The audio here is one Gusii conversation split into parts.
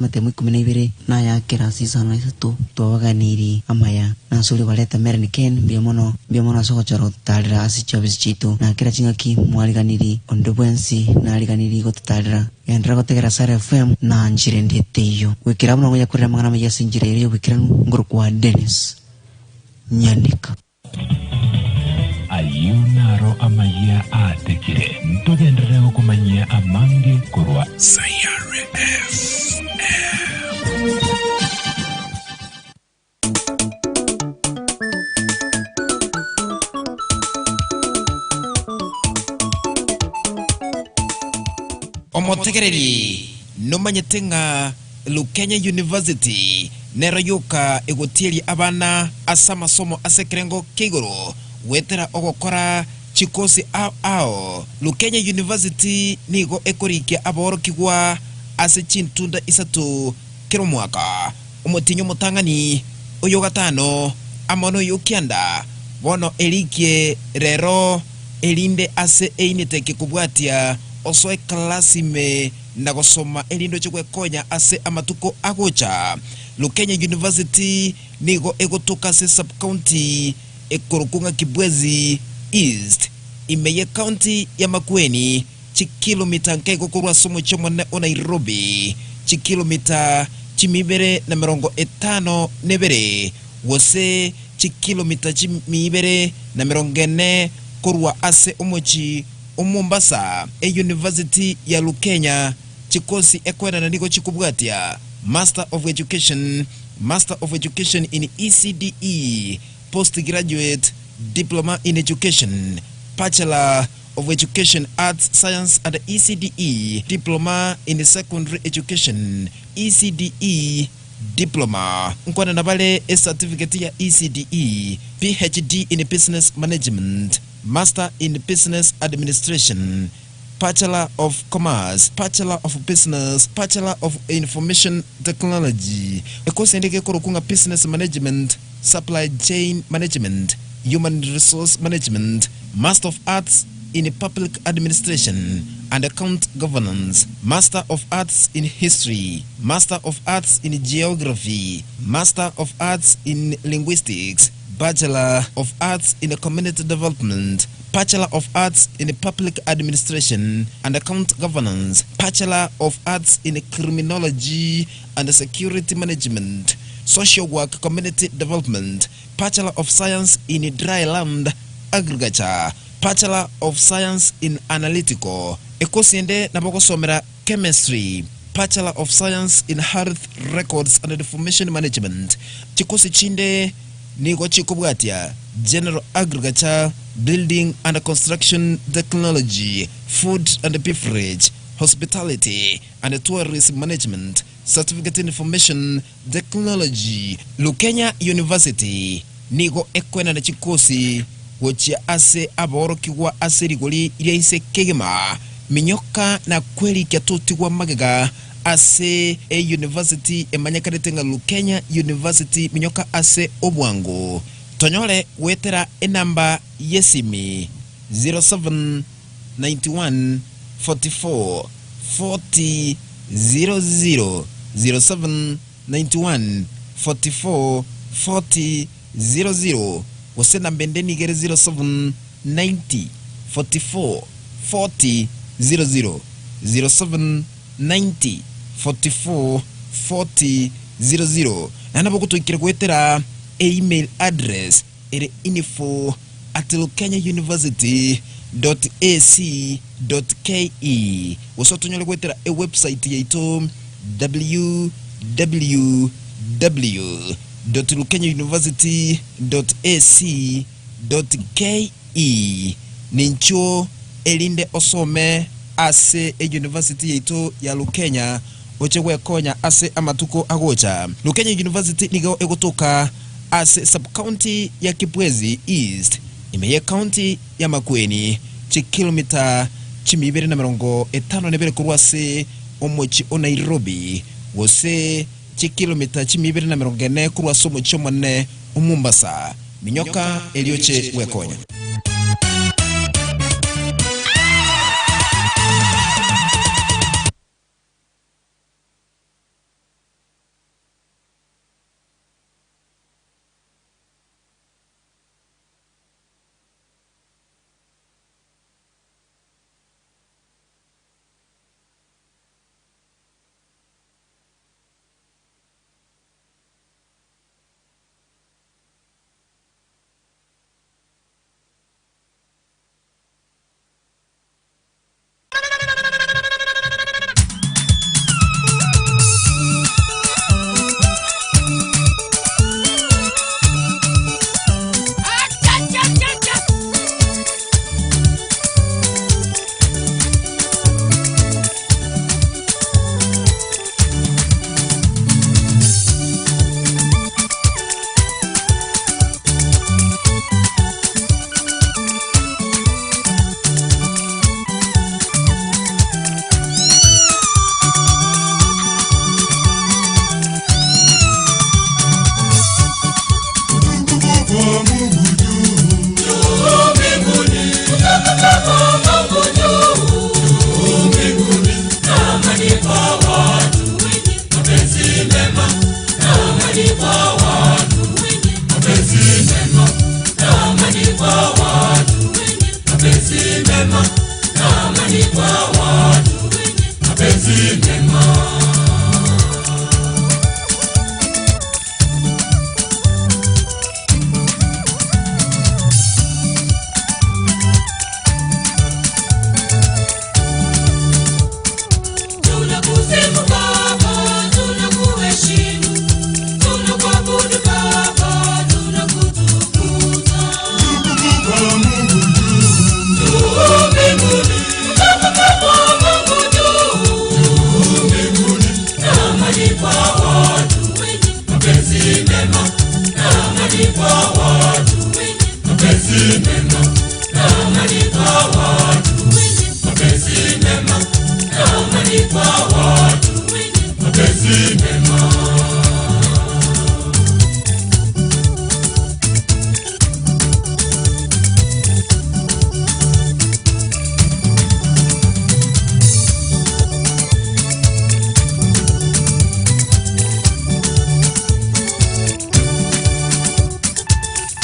Amatemo 12 naya kerasi 53 twabaganirie amaya, na ase oria gwareta Meren Ken, mbuya mono, mbuya mono ase ogochora gototaarera ase chiofisi chiaito, na kera ching'aki mwariganirie onde bwensi nariganirie gototaarera. Genderera gotegera Sara FM na nchera ende teiyo. Goikera abwo nonya korera amang'ana amaya ase enchera ere y'oboikeranu nkorokwa Dennis Nyanika. Ayio naro amayia aatekire. Ntogenderere gokomanyia amange korwa. Sayare FM. Omotegereri, nomanyete ng'a Lukenya University nero yoka egotieria abana ase amasomo ase ekerengo kia igoro goetera ogokora chikosi ao ao. Lukenya University nigo ekorikia aborokigwa ase chintunda isato kera omwaka, omotienyi omotang'ani, oyogatano, amo noyokianda. Bono erikie rero erinde ase eineteke kobwatia osoe class ime na gosoma erinde oche gwekonya ase amatuko agocha. Lukenya University nigo egotoka ase sub-county ekorokwa ng'a Kibwezi East, ime ye county ya Makueni, chikilomita nkeigo korwa ase omochie omonene o Nairobi, chikilomita chimi ibere na 52, gose chikilomita chimi 240 korwa ase omochie o Mombasa. Eyunivasiti ya Lukenya chikosi ekoenana nigo chikobwatia, Master of Education, Master of Education in ECDE, Postgraduate Diploma in Education, Bachelor of Education, Arts, Science and ECDE, Diploma in Secondary Education, ECDE Diploma. Nkwanana bare ecertificate ya ECDE, PhD in Business Management, Master in Business Administration, Bachelor of Commerce, Bachelor of Business, Bachelor of Information Technology, ekosi ende gekorokwa ng'a Business Management, Supply Chain Management, Human Resource Management, Master of Arts in Public Administration and Account Governance, Master of Arts in History, Master of Arts in Geography, Master of Arts in Linguistics, Bachelor of Arts in Community Development, Bachelor of Arts in Public Administration and Account Governance, Bachelor of Arts in Criminology and Security Management, Social Work Community Development, Bachelor of Science in Dryland Agriculture, Bachelor of Science in Analytical, ekosi ende nabo ogosomera Chemistry, Bachelor of Science in Health Records and Information Management. Chikosi chinde nigo chikobwatia General Agriculture, Building and Construction Technology, Food and Beverage, Hospitality and Tourism Management, Certificate in Information Technology. Lukenya University nigo ekoenana chikosi gochia ase aborokigwa ase rigori ria inse kegima. Minyoka na kwerikia totigwa magega ase eyunivasiti emanyekanete ng'a Lukenya University minyoka ase obwango. Tonyore goetera enamba yesimi 07 91 44 40 00 07 91 44 40 00 gose namba ende nigo ere 07 90 44 40 00 07 90 44 40 00. Naende nabo ogotoikera goetera email address ere info at lukenyauniversity dot ac dot ke gose otonyore goetera ewebsite yaito www dot lukenyauniversity dot ac dot ke. Ninchuo erinde osome ase eyunivasiti yaito ya Lukenya oche gwekonya ase amatuko agocha. Lukenya University nigo egotoka ase sub-county ya Kibwezi East, ime ye county ya Makueni, chikilomita chimia ibere na 52 korwa ase omochie o Nairobi, gose chikilomita chimia ibere na 40 korwa ase omochie omonene o Mombasa. Minyoka erio oche gwekonya.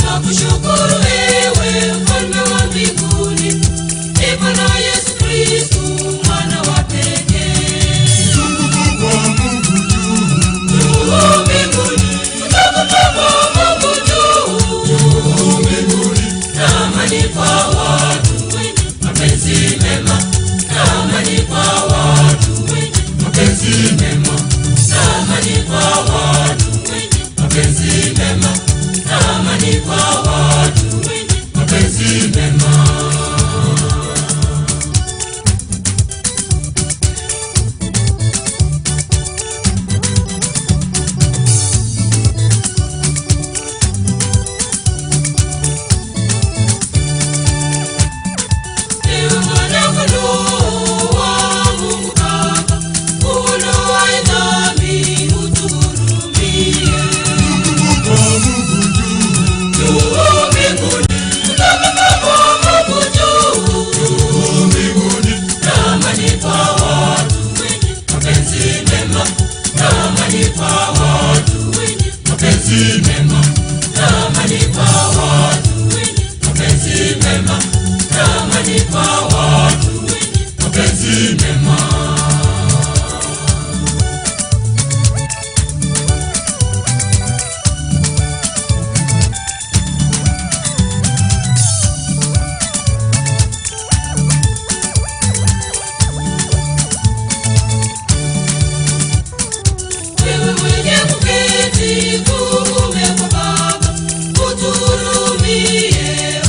Nakushukuru ewe mfalme wa mbinguni, e Bwana Yesu Kristu mwana wa pekee. Juu mbinguni, utukufu kwa Mungu juu mbinguni, na amani kwa watu wenye mapenzi mema, na amani kwa watu wenye mapenzi mema, na amani kwa watu wenye mapenzi mema, na amani kwa watu wenye mapenzi mema. Ewe Mwana-Kondoo wa Mungu Baba, uondoaye dhambi, utuhurumie. Juu mbinguni, utukufu kwa Mungu juu mbinguni, na amani kwa watu wenye mapenzi mema, na amani kwa watu wenye mapenzi mema, na amani kwa watu wenye mapenzi mema, na amani kwa watu wenye mapenzi mema. Wewe mwenye kuketi kuume kwa Baba, utuhurumie,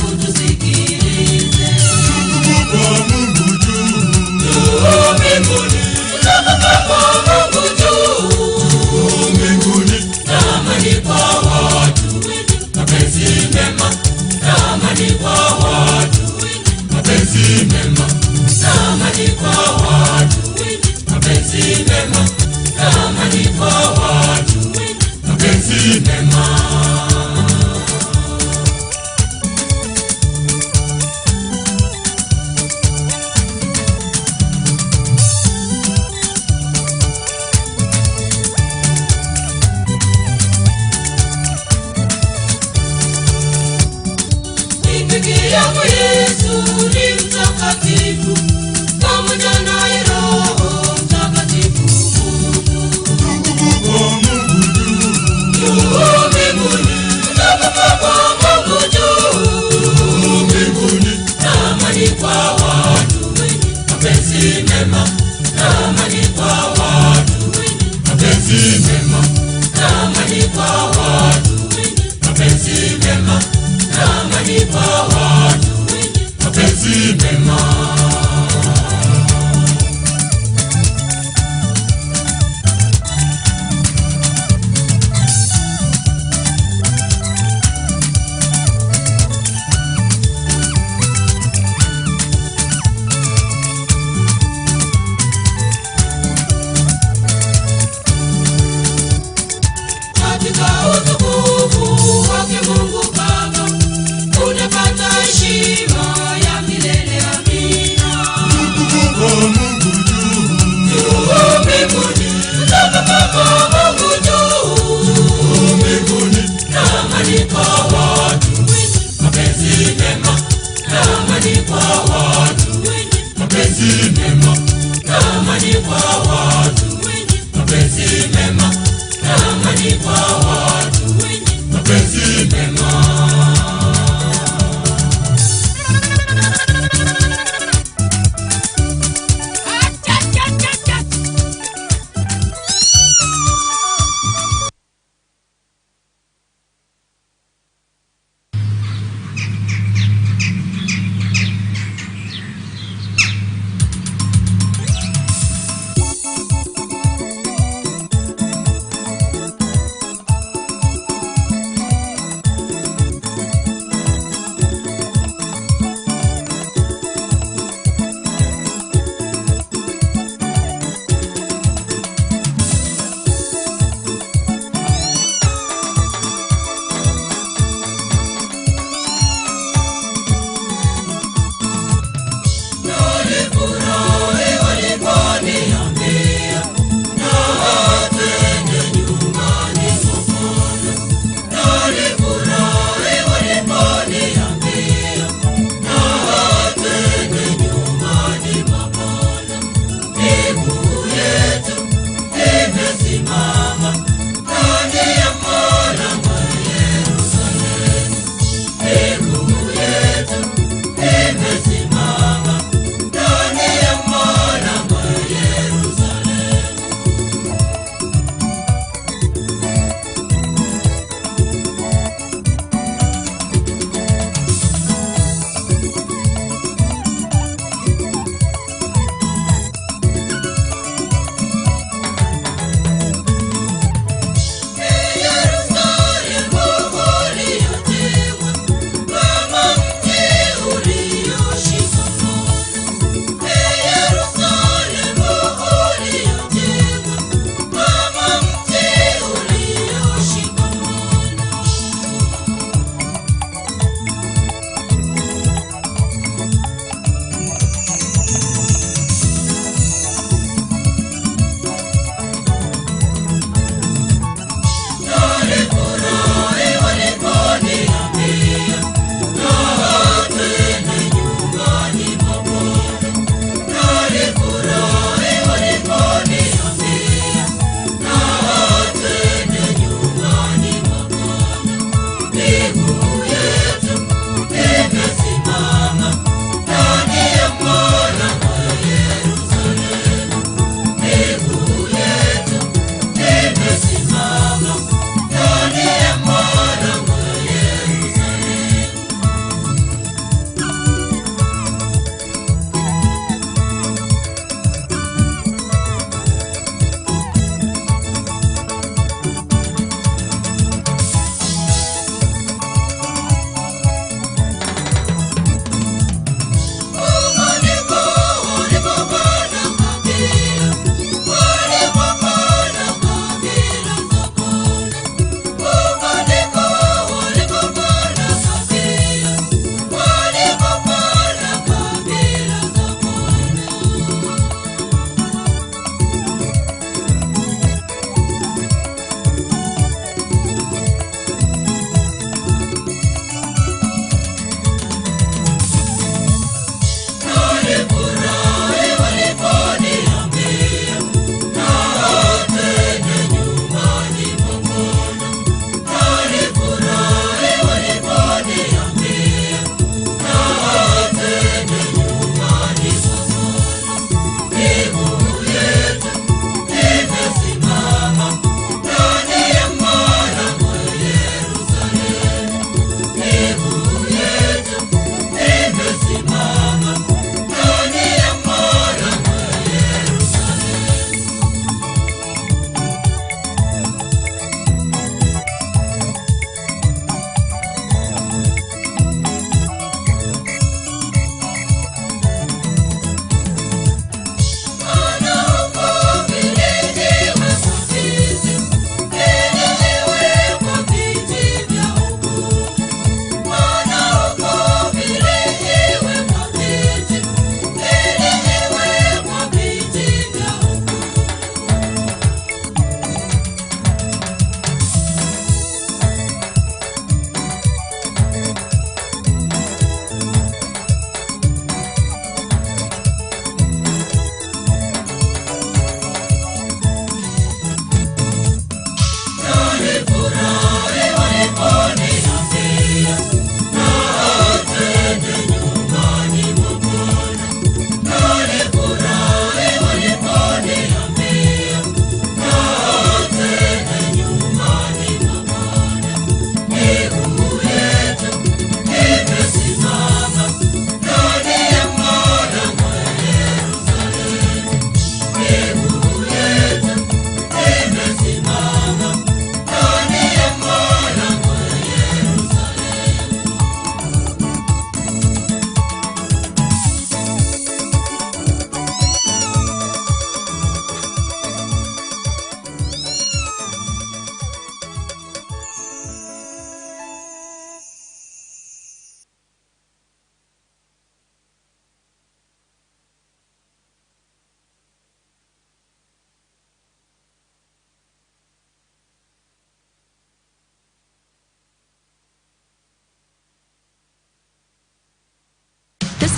utusikilize. Juu mbinguni, utukufu kwa Mungu juu mbinguni, na amani kwa watu wenye mapenzi mema, na amani kwa watu wenye mapenzi mema, na amani kwa watu wenye mapenzi mema, na amani kwa watu wenye mapenzi mema. Ni peke yako Yesu ni mtakatifu, pamoja naye Roho Mtakatifu Mungu. Juu mbinguni, utukufu kwa Mungu juu mbinguni, na amani kwa watu wenye mapenzi mema, na amani kwa watu wenye mapenzi mema, na amani kwa watu wenye mapenzi mema, na amani kwa watu wenye mapenzi mema. Katika utukufu wake Mungu Baba, unapata heshima ya milele. Amina. Juu mbinguni, utukufu kwa Mungu juu mbinguni, na amani kwa watu wenye mapenzi mema, na amani kwa watu wenye mapenzi mema, na amani kwa watu wenye mapenzi mema, na amani kwa watu wenye mapenzi mema.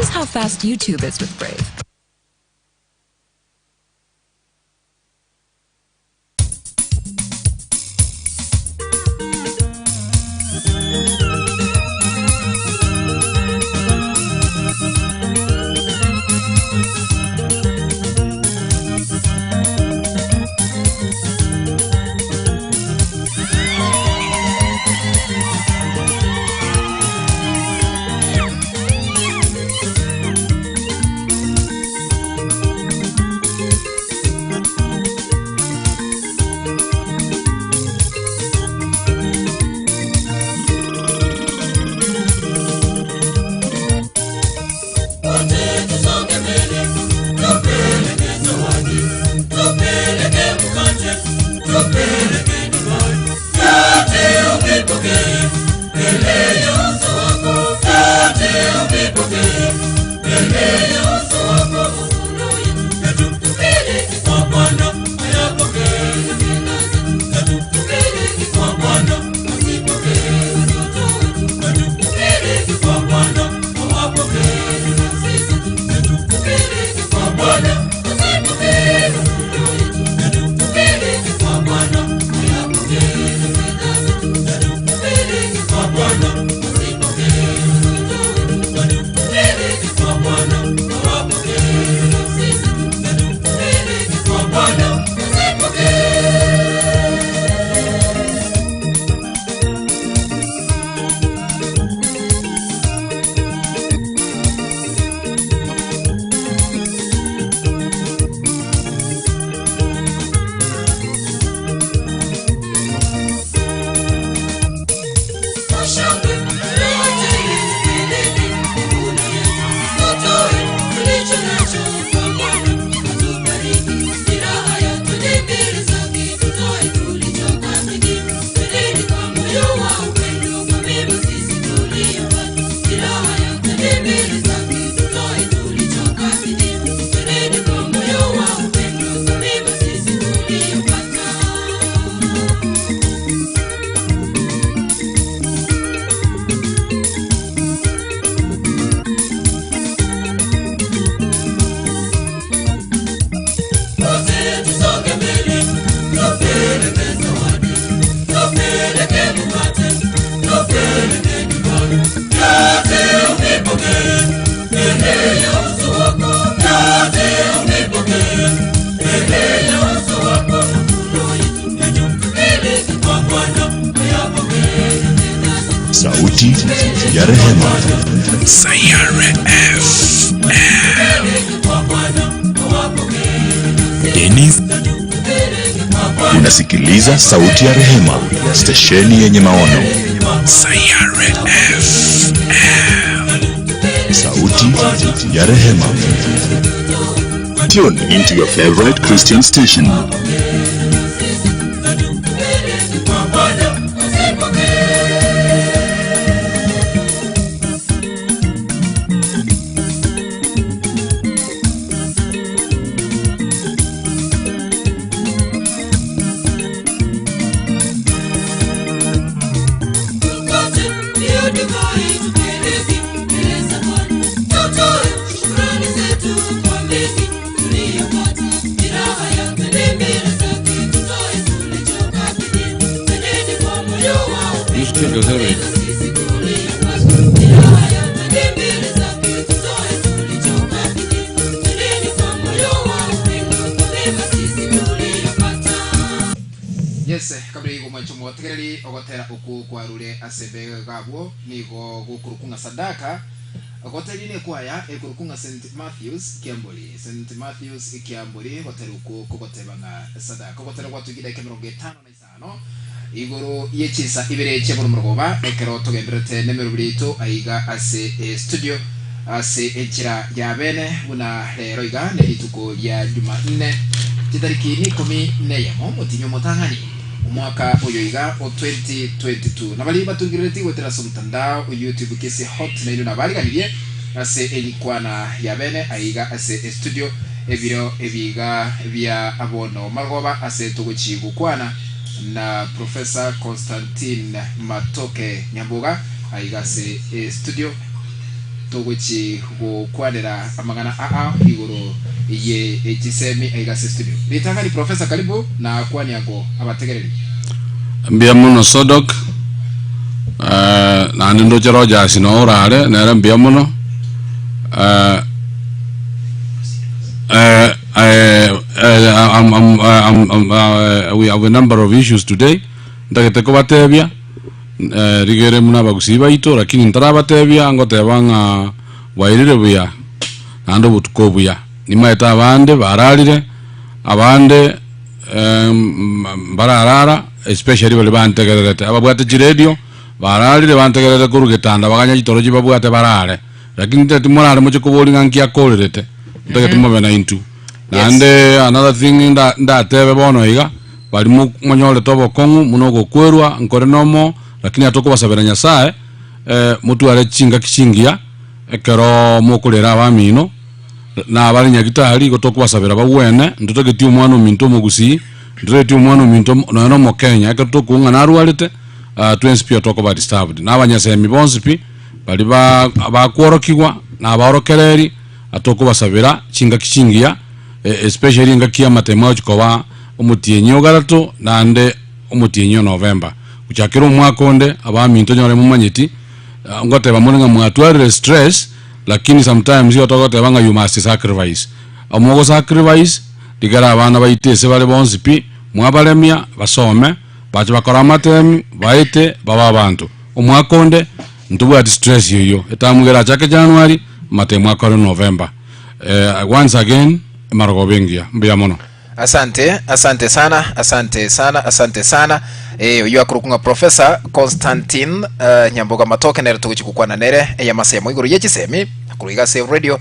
This is how fast YouTube is with Brave. Wote tusonge mbele, tupeleke zawadi, tupeleke mkate, tupeleke divai, vyote uvipokee mbele ya uso wako, vyote uvipokee mbele ya uso wako. Mavuno yetu tupeleke kwa Bwana, ayapokee na fedha zetu, tupeleke kwa Bwana, asipokee watoto wetu, tupeleke kwa Bwana, awapokee nafsi zetu, tupeleke kwa Bwana, asipokee mavuno yetu, tupeleke kwa Bwana, ayapokee na fedha zetu, tupeleke kwa Bwana, asipokee watoto wetu, tupeleke kwa Bwana, awapokee nafsi zetu, tupeleke kwa Bwana, asipokee. Wote tusonge mbele, tupeleke zawadi, tupeleke mkate, tupeleke divai, vyote uvipokee mbele ya uso wako, vyote uvipokee mbele ya uso wako. Mavuno yetu tupeleke kwa Bwana, ayapokee na fedha zetu. Sauti ya Rehema. Sayare FM. Dennis Unasikiliza Sauti ya Rehema, stesheni yenye maono. Sayare FM. Sauti ya Rehema. Tune into your favorite Christian station. Mkate, hiyo divai tupeleke mbele za Bwana. Tutoe shukrani zetu kwa mengi tuliyopata. Furaha ya mbele zake, tutoe tulichokabidhi. Twendeni kwa moyo wa upendo, sisi tuliyopata. Furaha ya mbele zake, tutoe tulichokabidhi. Twendeni kwa moyo wa upendo, kwa mema sisi tuliyopata. Yes, kabla igo mwancho mwategereri ogotera uku kwarure asebe gabwo nigo gukurukunga sadaka goteri ne kwaya ekurukunga St Matthews Kiamburi, St Matthews Kiamburi, gotera uku kugotebanga sadaka gotera gwatugida ke 55 igoro yechisa ibere cheboro murogoba ekero tugenderete nemerubiritu aiga ase studio ase enchera ya bene buna rero iga nerituko rya Jumanne chitariki ni 11 mutinyo mutang'ani omwaka oyo iga o 2022 nabari batungirereti gwetera ase omotandao o YouTube kese hot naino nabariganirie ase elikwana ya bene aiga ase estudio ebiro ebiga bia abono magoba ase togochi gokwana na Professor Constantine Matoke Nyamboga aiga ase estudio. togochi gokwanera amang'ana aa igoro ye chisemi aiga ase studio. Ritang'ani Professor karibu na kwania ango abategereri. Mbuya mono Sodok, eh, naende ndoche Rogers noo orare, nere mbuya mono. Eh, eh, eh, eh, I'm, I'm, I'm, I'm, uh, we have a number of issues today ntagete kobatebia eh, rigere muna abagusii baito lakini ntarabatebia ngoteba ng'a bwairire buya naende obotuko obuya nimaete abande bararire abande mbararara especially baria bantegererete, ababwate chiredio bararire bantegererete korwa getanda baganya chitoro chibabwate barare, lakini ntagete morare moche koboria ng'a nki akorerete, ntagete mobe naintwe. Naende another thing nda ndatebe bono iga, baria mo monyorete obokong'u buna ogokwerwa nkore nomo, lakini atokobasabera Nyasaye motware chingaki chingiya ekero mokorera abamino. Na abare nyagitari igo tokobasabera bagwene, ntotageti omwana ominto omogusii, ntotageti omwana ominto nonya na omokenya, ekero tokogwa ng'a narwarete, twensi pi tokoba disturbed. Na abanyasemi bonsi pi, baria ba bakworokigwa, na abaorokereri, atokobasabera chingaki chingiya, especially engaki y'amatemo agochia koba omotienyi o gatato naende omotienyi o November. Gochakera omwaka onde, abaminto onyore momanyeti, ngoteba more ng'a mwatwarire stress, Lakini sometimes igo togoteba ng'a you must sacrifice. Omo sacrifice rigera abana baito ase bare bonsi pi, mwabaremia basome, bache bakore amatemi, baete, babe abanto. Omwaka onde, ntobwati stress eyio, etamu iga erachake January, amatemu akore November. Once again, emarogoba engiya. Mbuya mono. Asante, asante sana, asante sana, asante sana. Eh, oyio akorokwa ng'a Professor Constantine eh, Nyamboga Matoke nere togochi gokwana nere eyamasemo igoro ye chisemi korwa iga ase radio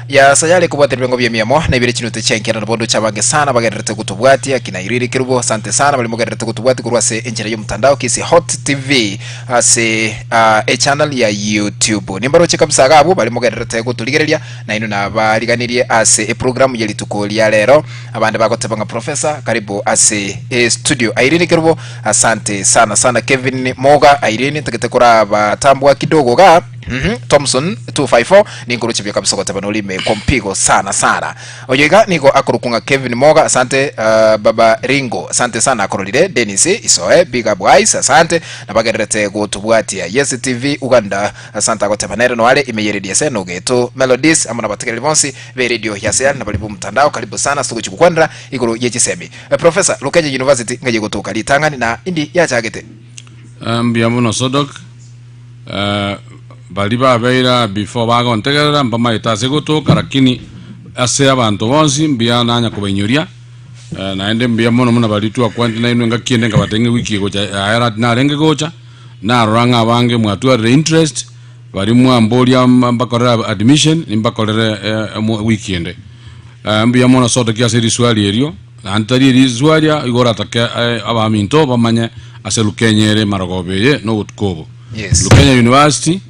ya sayare kobwate ebirengo bia emiamo na ibere chinute chia enkerano bondo chabange sana bagenderete gotobwatia kina Iriri Kerubo asante sana bari mogenderete gotobwatia korwa ase enchera y'omotandao Kisii Hot TV ase ah, echannel ya YouTube nimbaroche kabisa iga abwo bari mogenderete gotorigereria Nainwe nabariganirie ase eprogramu ye rituko ria rero. Abande bagoteba ng'a Professor, karibu ase estudio. Irene Kerubo, asante sana sana. Kevin Moga, Irene, ntagete korabatambua kidogo iga. Mhm, Thompson 254, ninkoroche buya kabisa ogoteba norime kwa mpigo sana sana. Oyo iga nigo akorokwa ng'a Kevin Moga, asante. Uh, Baba Ringo, asante sana akororire. Dennis Isoe, big up guys, asante. Nabagenderete gotobwatia. Yes TV Uganda, Asante agoteba nere noare ime y'eredio ase Nogeto Melodies amo nabategereri bonsi b'eredio ya Sayari na baria b'omotandao karibu sana ase togochia gokwanera igoro ye chisemi. Professor, Lukenya University ng'ai egotoka ritang'ani na indi yachagete? Mbuya mono Sodok, baria babeire aa before bagontegerera mbamaete ase egotoka lakini ase abanto bonsi mbuya nanya kobainyoria naende mbuya mono buna baria twakwanete nainwe engaki ende nkabatebia ng'a ewiki egocha yaera narenge gocha. Narora ng'a abange mwatwarire interest, baria mwamboria mbakorere admission, nimbakorere wiki ende. Mbuya mono sotoki ase riswali erio, naende tari eriswali igo oratake abaminto bamanye ase Lukenya ere marogoba eye na obotuko obo. Yes. Lukenya University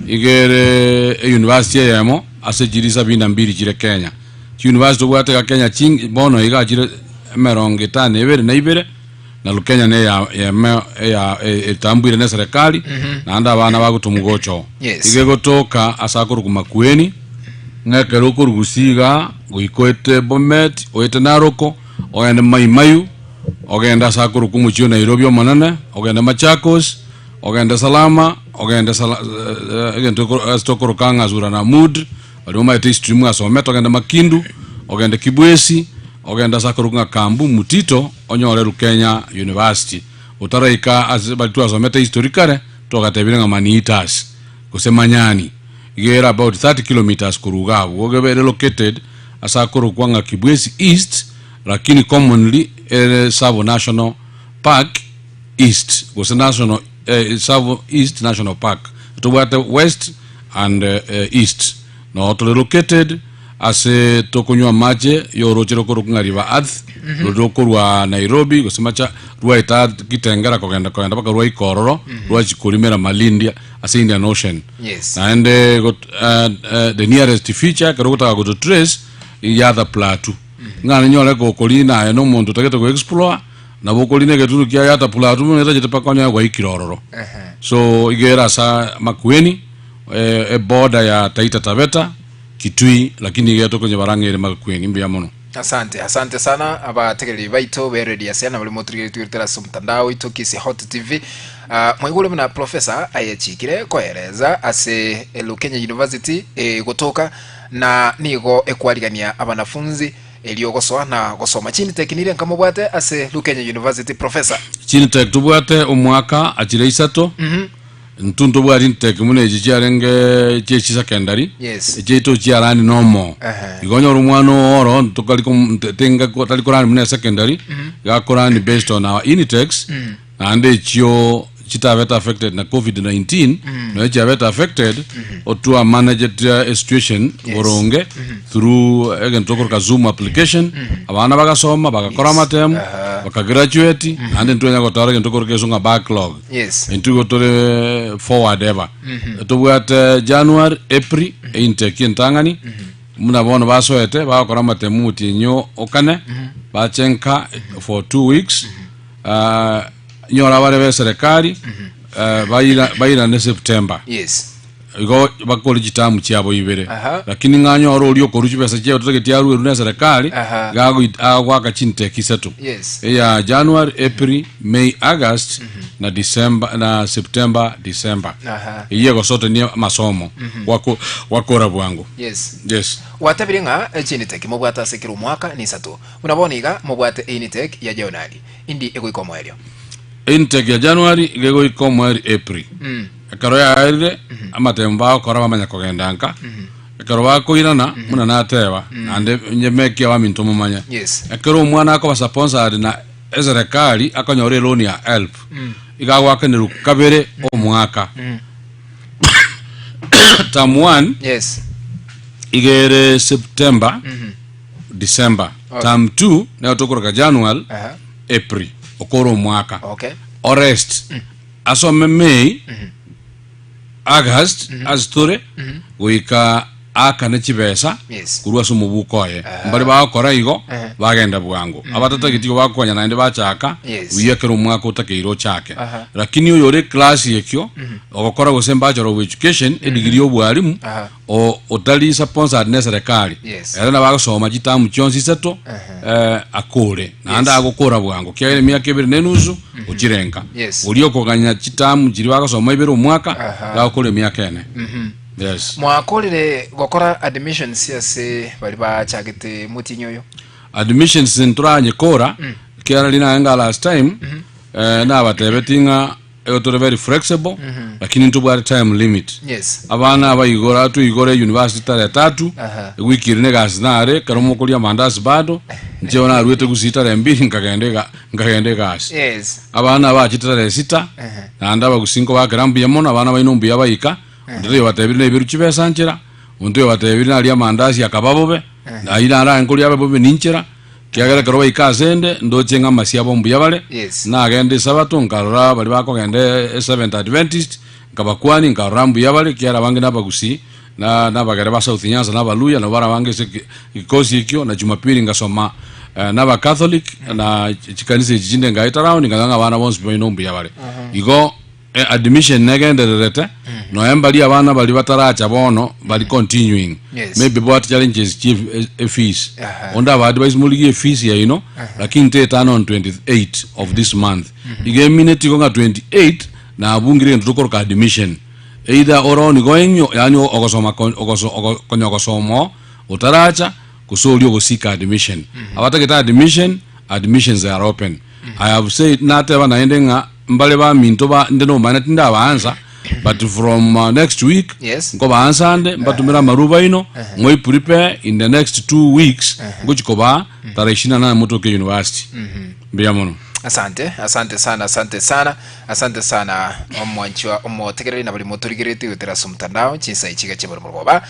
iga ere euniversity eyemo ase chiri sabini na mbiri chire Kenya. Chiuniversity tobwate iga Kenya ching bono iga chire emerongo etano na ebere na ibere. Na Lukenya neya yeme eya etambuire ne serikali naende abana bagotomwa gocha oo. Yes. Iga egotoka ase akorokwa Makueni, ng'a ekero okorwa Gusii igaa goika oete Bomet, oete Naroko, ogende Mai Mahiu, ogende ase akorokwa omochie o Nairobi omonene, ogende Machakos, ogende Salama, ogende sala egento eko ase tokoroka ng'a Sura na Mud, baria bamaete history mwasomete, ogende Makindu, ogende Kibwezi, Ogende ase akorokwa ng'a Kambu Mutito, onyore Rukenya University. Otaraika ase baria twasomete history kare, twagatebire ng'a Maniitas, gose Manyani. Iga ere about 30 kilometres korwa iga abwo. Iga ere located ase akorokwa ng'a Kibwezi East, lakini commonly ere Tsavo National Park East, gose National Tsavo East National Park. Tobwate West and East. Noo tore located ase tokonywa amache y'oroche rokorokwa ng'a River Athi, roria rokorwa Nairobi gose macha rwaeta Kitengela kogenda kogenda mpaka rwaika ororo, rwachia korimera Malindi ase Indian Ocean. Yes. Naende got the nearest feature ekero ogotaka goto trace, Yatha Plateau. Ng'a ninyore gokorina aye na omonto otagete go explore, nabo okorina egetunu kia Yatha Plateau buna etachete mpaka onyore gwaikire ororo. So iga ere ase Makueni. Eboda ya Taita Taveta, Kitui, lakini iga tokonyebara ng'a ere Makueni. Mbuya mono. Asante, asante sana abategereri baito be Radio Asia na baria motorigeretie goetera ase omotandao oito Kisii Hot TV. Ah, mwaigure buna Professor ayechikire koereza ase Lukenya University egotoka na nigo ekwarigania abanafunzi erio gosoa na gosoma chiniteki nire nkamobwate ase Lukenya University Professor. Chiniteki tobwate omwaka achire isato. Intwe ntobwati inteke buna echi chiarenge chie chisecondary, Yes. echiaito chiarani nomo. Ehe. Igo onyore omwana oo oro ntokari kom- nte- tenga ko- tari korani buna esecondary, iga akorani based on our intakes, naende echio chitabete affected na covid-19, nonya chiabete affected, otwa managete esituation boronge through egento tokoroka zoom application, abana bagasoma, bagakora amatemu, bakagraduate, naende ntwenya gotara egento tokoroka egesongo ng'a backlog. Yes. Intwe igo tore forward ever. Tobwate January, April, intake entang'ani, buna bono basoete bagokora amatemu omotienyi okane, bache nka for 2 weeks, Ah, nyora bare be serikali, eh, baira bairane September. Igo bakore chitamu chiabo ibere. Lakini ng'a nyore oria okorua chibesa chiaye ototageti aruerwe ne serikali, iga agoi- agoaka chintake isato. Eya January, April, May, August na December na September, December. Eyio egosotenia amasomo gwako gwakora bwango. Yes. Gwatabire ng'a chiniteki mobwate ase kera omwaka nisato. Buna bono iga mobwate einiteki ya Januari, indi egoika omoerio? Intake ya January iga egoika omoerio April. Ekero yaerire, amatemo bagokora bamanya kogenda nka. Ekero bakoirana, buna nateba, naende inche mekia abaminto momanye. Ekero omwana akoba sponsored na eserekari akonyora eloan ya HELB, iga agoakanerwa kabere omwaka. Term one, iga ere September, December. Term two, nero tokoroka January, April, okore omwaka. Orest, asome May, August ase tore goika aakane chibesa Yes. korwa ase omobuko oye. Mbare bagokora igo bagenda bwango. Abatatageti igo bakonya naende bachaka Yes. buya ekero omwaka otakeire ochake. Aha. Lakini oyore class ekio ogokora gose bachelor of education edegree ya obwarimu Aha. o- otari sponsored ne serikali Yes. ere nabo agosoma chitamu chionsi isato eh, akore naende agokora bwango kiagera emiaka ebere na enusu ochire nka Yes. oria okoganya chitamu chiria bagosoma ibere omwaka Aha. gagokora emiaka ene yes Mwakorire gokora admissions ase baria bachagete motienyi oyo? Admissions ntoranyekora ekiagera riria naye nga last time eh, nabatebetie ng'a Igo tore very flexible, lakini ntobwate time limit. Abana aba igora toigore university tarehe tatu, ewiki ere negasi nare, ekero mokoria amandasi bado, inche bono naruete gusii tarehe mbiri nkagenda ega nkagenda egasi. Abana abachete tarehe sita, naende abagusii nkobakera mbuya mono, abana baino mbuya baika, onde taiyo obatebirie naiberwe chibesa nchera, onde taiyo obatebirie naria amandasi akaba bobe, ayio narae nkoria abe bobe ninchera. Ekiagera ekero baika asende, ndoche ng'a amasio abo mbuya bare. Nagenda Esabato, nkarora baria bakogenda Eseventh Adventist, nkabakwania, nkarora mbuya bare, ekiagera abange nabagusii, na nabagere ba South Nyanza, na Abaluya, nabo barabange ase egekosi ekio, na Jumapili ngasoma na Abacatholic, na chikanisa echi chinde ngaeta round, nkarora ng'a abana bonsi baino mbuya bare. Igo Admission negendererete, nonya mbaria abana baria bataracha bono bari continuing. Yes. Maybe bwate challenges chie efees. Aha. Onde aba advise morigie efees yaino, lakini tetana on 28 of this month. Iga emineti igo ng'a 28 nabungire egento tokoroka admission. Either ore ongoing yaani ogosoma ko- ogoso- ogo- konya ogosoma oo otaracha gose oria ogosika admission. Abatagete admission, admissions are open. I have said nateba naende ng'a mbare baminto ba inde nomanyete tindabaansa but from next week Yes. nkobaansa nde mbatumere amaruba aino moi prepare in the next 2 weeks ngochi kobaa tarehe 28 motoke university mbuya mono. Asante, asante sana, asante sana, asante sana omwanchwa omotegereri na bari motorigeretie goetera ase omotandao chinsa echi iga chiabare morgoba.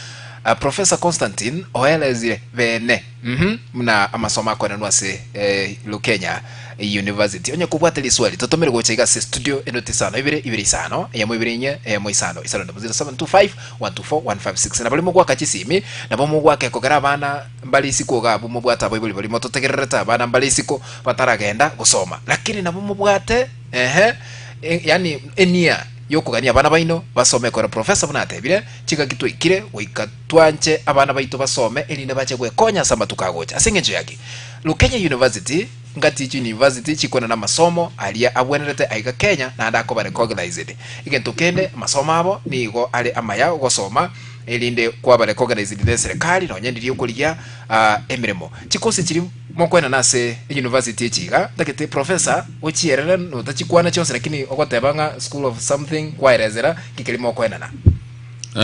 Uh, Professor Constantine oelezire bene mhm buna amasomo akoenanwa ase eh, Lukenya University. Onye kobwate riswali totomere gocha iga ase studio enoti isano ibere ibere isano eyemo ibere inye eyemo isano isano ndemo 0725 124 156 na baria mogwaka chisimi nabo mogwaka ekogera abana mbare isiko iga abwo mobwate abaibori baria mototegererete abana mbare isiko bataragenda gosoma lakini nabo mobwate ehe yaani enia. yokogania abana baino basome kore Professor buna atebire, chingaki twaikire goika twanche abana baito basome erinde bache gwekonya ase amatuko agocha. Ase engencho yaki, Lukenya University ngati chiuniversity chikwana namasomo aria abwenerete aiga Kenya naende akoba recognized. Egento kende amasomo abo nigo are amaya gosoma erinde kwaba recognized ne eserekari nonye ndiria okorigia emeremo. Chikosi chiria mokoenana ase euniversity echi iga ntagete professor ochierere notachikwana chionsi lakini ogoteba ng'a school of something kwaerezera nki keria mokoenana.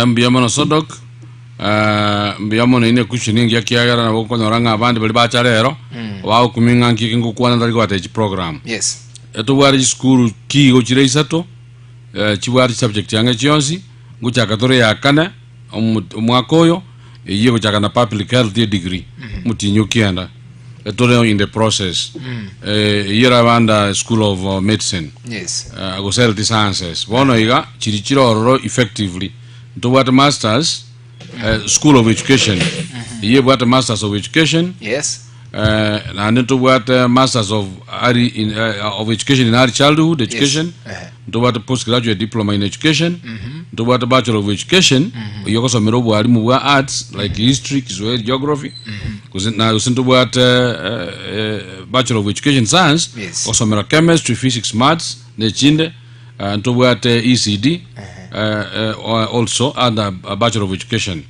Mbuya mono Sodok, mbuya mono ine equestion engiya ekiagera nabo okonyora ng'a abande baria bacha rero, bagokumia ng'a nki eke ngokwana ntari kobatebia chiprogram. Yes. Etobwate chisukuru kiigo chire isato, chibwate chisubject ang'e chionsi, ngochaka tore ya kane, omo- omwaka oyo, eyio egochaka na public health edegree, omotienyi okianda, etore in the process. Eyio erabe under school of medicine. Yes. Gose health sciences. Bono iga, chiri chire ororo effectively. Ntobwate masters, school of education, eyio ebwate masters of education, Yes. Naende ntobwate masters of early in, of education in early childhood education, Ehe. ntobwate postgraduate diploma in education, ntobwate bachelor of education, oyio ogosomera obwarimu bwa arts like history, Kiswahili, geography, gose na gose ntobwate bachelor of education science, Yes. ogosomera chemistry, physics, maths, na echinde, ntobwate ECD, also under bachelor of education.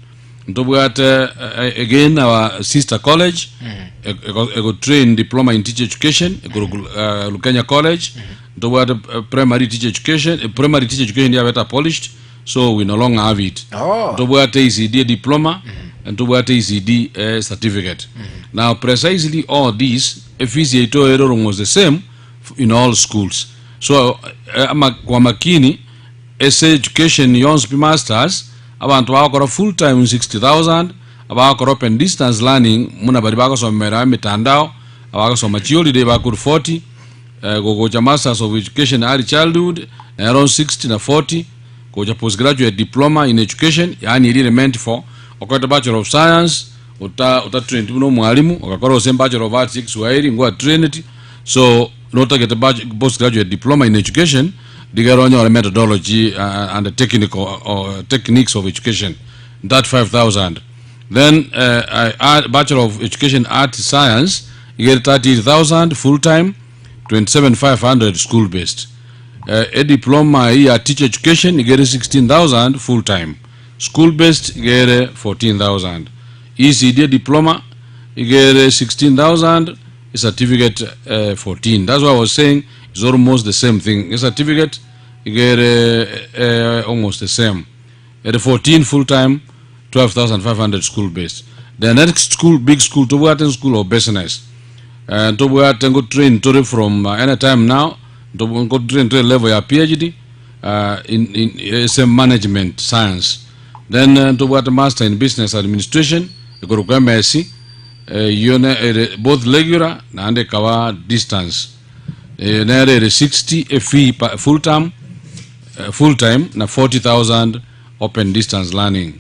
Ntobwate again our sister college ego train diploma in teacher education ekorokwa Lukenya College. Ntobwate primary teacher education, primary teacher education yabete abolished so we no longer have it. Oh. Ntobwate ECD diploma, ntobwate ECD certificate. Now precisely all these efees yaito ere almost the same in all schools. So ama kwa makini Ase education yonsi pi masters, abanto bagokora full time 60,000, abagokora open distance learning muna baria bagosomera emitandao, abagosoma chiholiday bakorwa 40, gogocha masters of education early childhood nero 60 na 40, gocha postgraduate diploma in education yaani eria ere meant for okorete bachelor of science ota ota trained buna omwalimu ogakora gose bachelor of arts ya ekiswahili ngwa trained so notagete postgraduate diploma in education Rigere onyore methodology and technical or techniques of education 35000 then bachelor of education art science igere 38000 full time 27500 school based a diploma ya teacher education igere 16000 full time school based igere 14000 ECD diploma igere 16000 A certificate 14 that's why I was saying it's almost the same thing a certificate iga ere almost the same ere 14 full time 12500 school based the next school big school tobwate school of business ntobwate ngo train tore from any time now ngo train tore level ya PhD in, in same management science then ntobwate master in business administration ekorokwa MSc Eyio ere both regular naende ekaba distance. Nere ere 60 e fee per full term, full time na 40,000 open distance learning.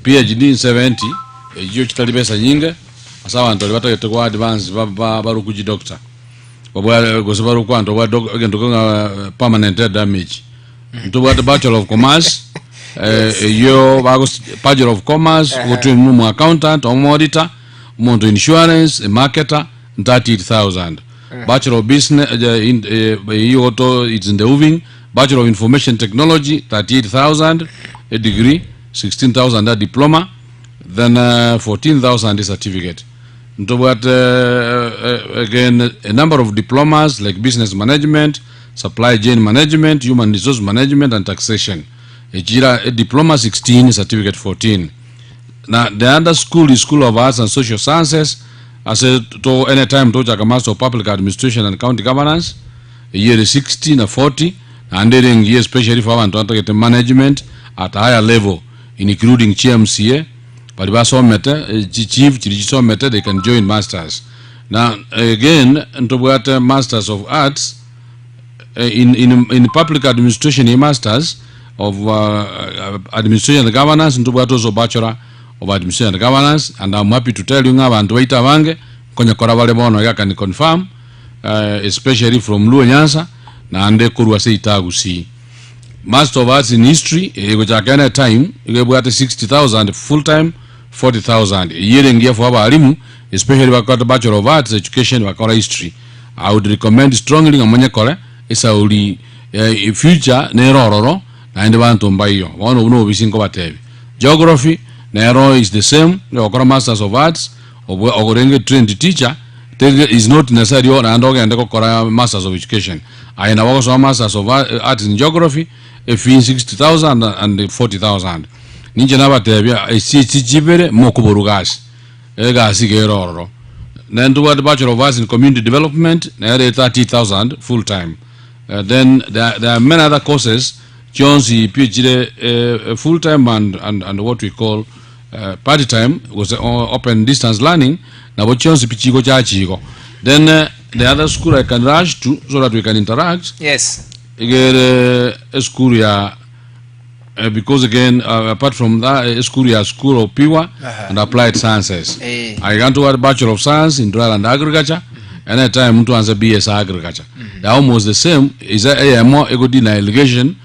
PhD in 70 eyio chitari besa nyinge ase abanto baria batagete go advance barokwe chidoctor. Babwate gose barokwe abanto babwate egento keng'a permanent head damage. Ntobwate Bachelor of Commerce eyio bagos Bachelor of Commerce ogotrain buna omo accountant, omo auditor, omonto insurance, a marketer, 38000. Bachelor of Business in eyio goto it's in the moving, Bachelor of Information Technology 38000 a degree, 16000 a diploma, then 14000 a certificate. Ntobwate again a number of diplomas like business management, supply chain management, human resource management and taxation. Echira a diploma 16, certificate 14. Na the other school is School of Arts and Social Sciences ase to anytime tochaka Master of Public Administration and County Governance eyio ere 60 na 40 naende ere engiya especially for abanto batagete management at higher level including chi MCA Baria basomete, chi chief chiria chisomete they can join masters. Na again ntobwate masters of arts in, in, in public administration ye masters of administration and governance ntobwate also bachelor of administration and governance and I'm happy to tell you ng'a abanto baito abange nkonyekora bare bono iga I can confirm especially from Luo Nyanza naende korwa ase ita Gusii. Master of Arts in History egochaka any time iga ebwate 60,000 full time 40,000 eyio ere engiya for abalimu especially bakorete Bachelor of Arts Education bakora History. I would recommend strongly ng'a monyekore esauri eh, future nere ororo naende banto mbaiyo bono obwo nobobisi nkobatebia. Geography nero is the same ogokora Masters of Arts obwe orenge trained teacher teri is not necessary naende ogende gokora Masters of Education. Aye nabo ogosoma Masters of Arts in Geography efee 60,000 and 40,000. Ninche nabatebia echi echi chibere mokoborwa gasi, egasi iga ere ororo. Then tobwate Bachelor of Arts in Community Development nere 30,000 full time. Then there, there are many other courses chionsi pi chire full time and, and, and what we call part time gose open distance learning nabo chionsi pi chigochachi igo. Then the other school I can rush to so that we can interact Yes. igere eschool ya because again apart from that eschool ya School of Pure and Applied Sciences Eh. I can do Bachelor of Science in Dryland Agriculture and at time mtu anza BS Agriculture they are almost the same is eyemo egodi na irrigation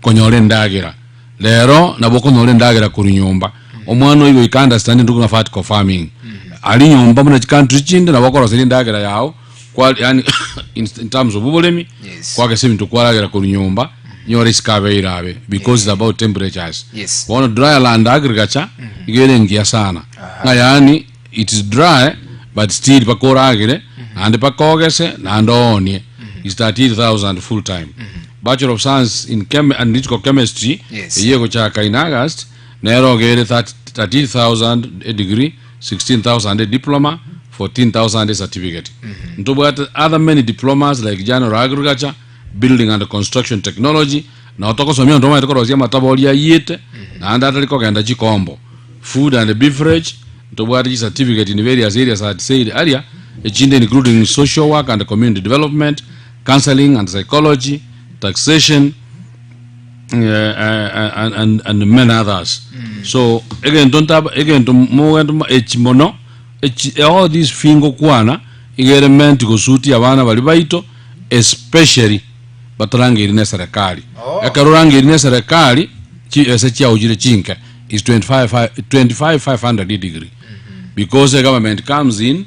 konyora endagera rero nabo okonyora endagera korwa nyomba omwana oyo goika understand ndugu na vertical farming ari nyomba buna chicountry chinde nabo okoroseria endagera yao kwa yani in, in terms of oboremi Yes. kwagesa ebinto kwaragera korwa nyomba nyore isiko abeire abe because it's about temperatures Yes. bono dry land agriculture iga ere engiya sana ng'a yaani it is dry but still mpaka oragere naende mpaka ogese naende oonie is 38000 full time bachelor of science in chem analytical chemistry Yes. eyio egochaka in august nere ogere 33000 a degree 16000 a diploma 14000 a certificate ntobwate other many diplomas like general agriculture building and construction technology nao togosomia onto omanyete korosia amatabori ayiete naende atari kogenda chikombo food and beverage ntobwate chicertificate in various areas I had said earlier echinde including social work and community development counseling and psychology taxation and, and, and many others so egento ntaba egento mogento echi mono echi all these fingo kwana igere meant gosuti abana bari baito especially batarangeri ne serikali Oh. ekero orangeri ne serikali chi ese chiaujire chinke is 25 25500 degree because the government comes in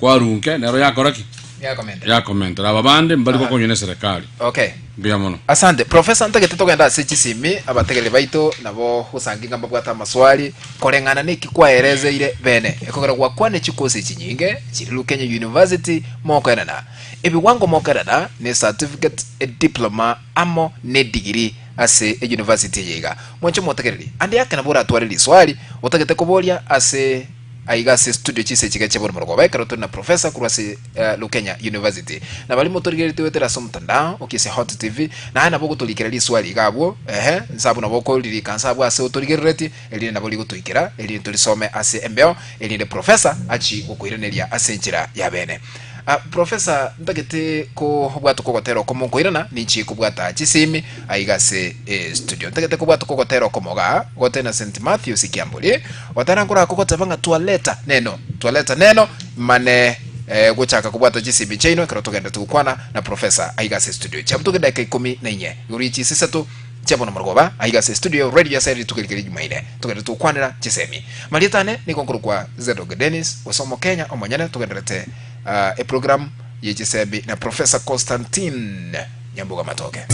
kwarunke nero yakora ki Yakomenta. yakomentera aba bande mbari gokonywa ne serikali Okay. mbuya mono Asante professor ntagete togenda ase chisimi abategereri baito nabo gosangi ng'a mbabwate amaswali koreng'ana neki kwaerezeire bene ekogera gwakwane chikosi chinyinge chiri Lukenya University mokoenana ebiwango mokoenana ne certificate e diploma amo ne degree ase e university eye iga mwanche motegereri ande yake nabo oratware riswali otagete koboria ase Aiga ase studio chinse chiga chia bono morogoba ekero tore na professor korwa ase Lukenya University. Na baria motorigeretie goetera ase omotandao okie ase Hot TV, naye nabo ogotorikera riswali iga abwo, ehe, nse abwo nabo okoririka nse abwo ase otorigereretie, erinde nabo rigotoikera, erinde torisome ase embeo, erinde professor achie gokoiraneria ase enchera ya bene. Ah, Professor, ntagete kobwata okogotera okomo nkoirana, ninchie kobwata chisimi aiga ase estudio. Ntagete kobwata okogotera okomo igaa, gote na St. Matthews Kiamburi, gotera nkorake ogoteba ng'a twaleta neno, twaleta neno, mane eh, gochaka kobwata chisimi chiaino ekero togenderete gokwana na Professor aiga ase estudio. Chiabutoke dakika ikomi na inye, igoro ye chinsa isato chia bono morogoba, aiga ase estudio radio ya Sayari rituko eri ria Jumaine, togenderete gokwanera chisemi. Marieta ane nigo nkorokwa Zadok Dennis, gose Omokenya omonyene, togenderete eprogram ye chisebi na Professor Constantine Nyamboga Matoke.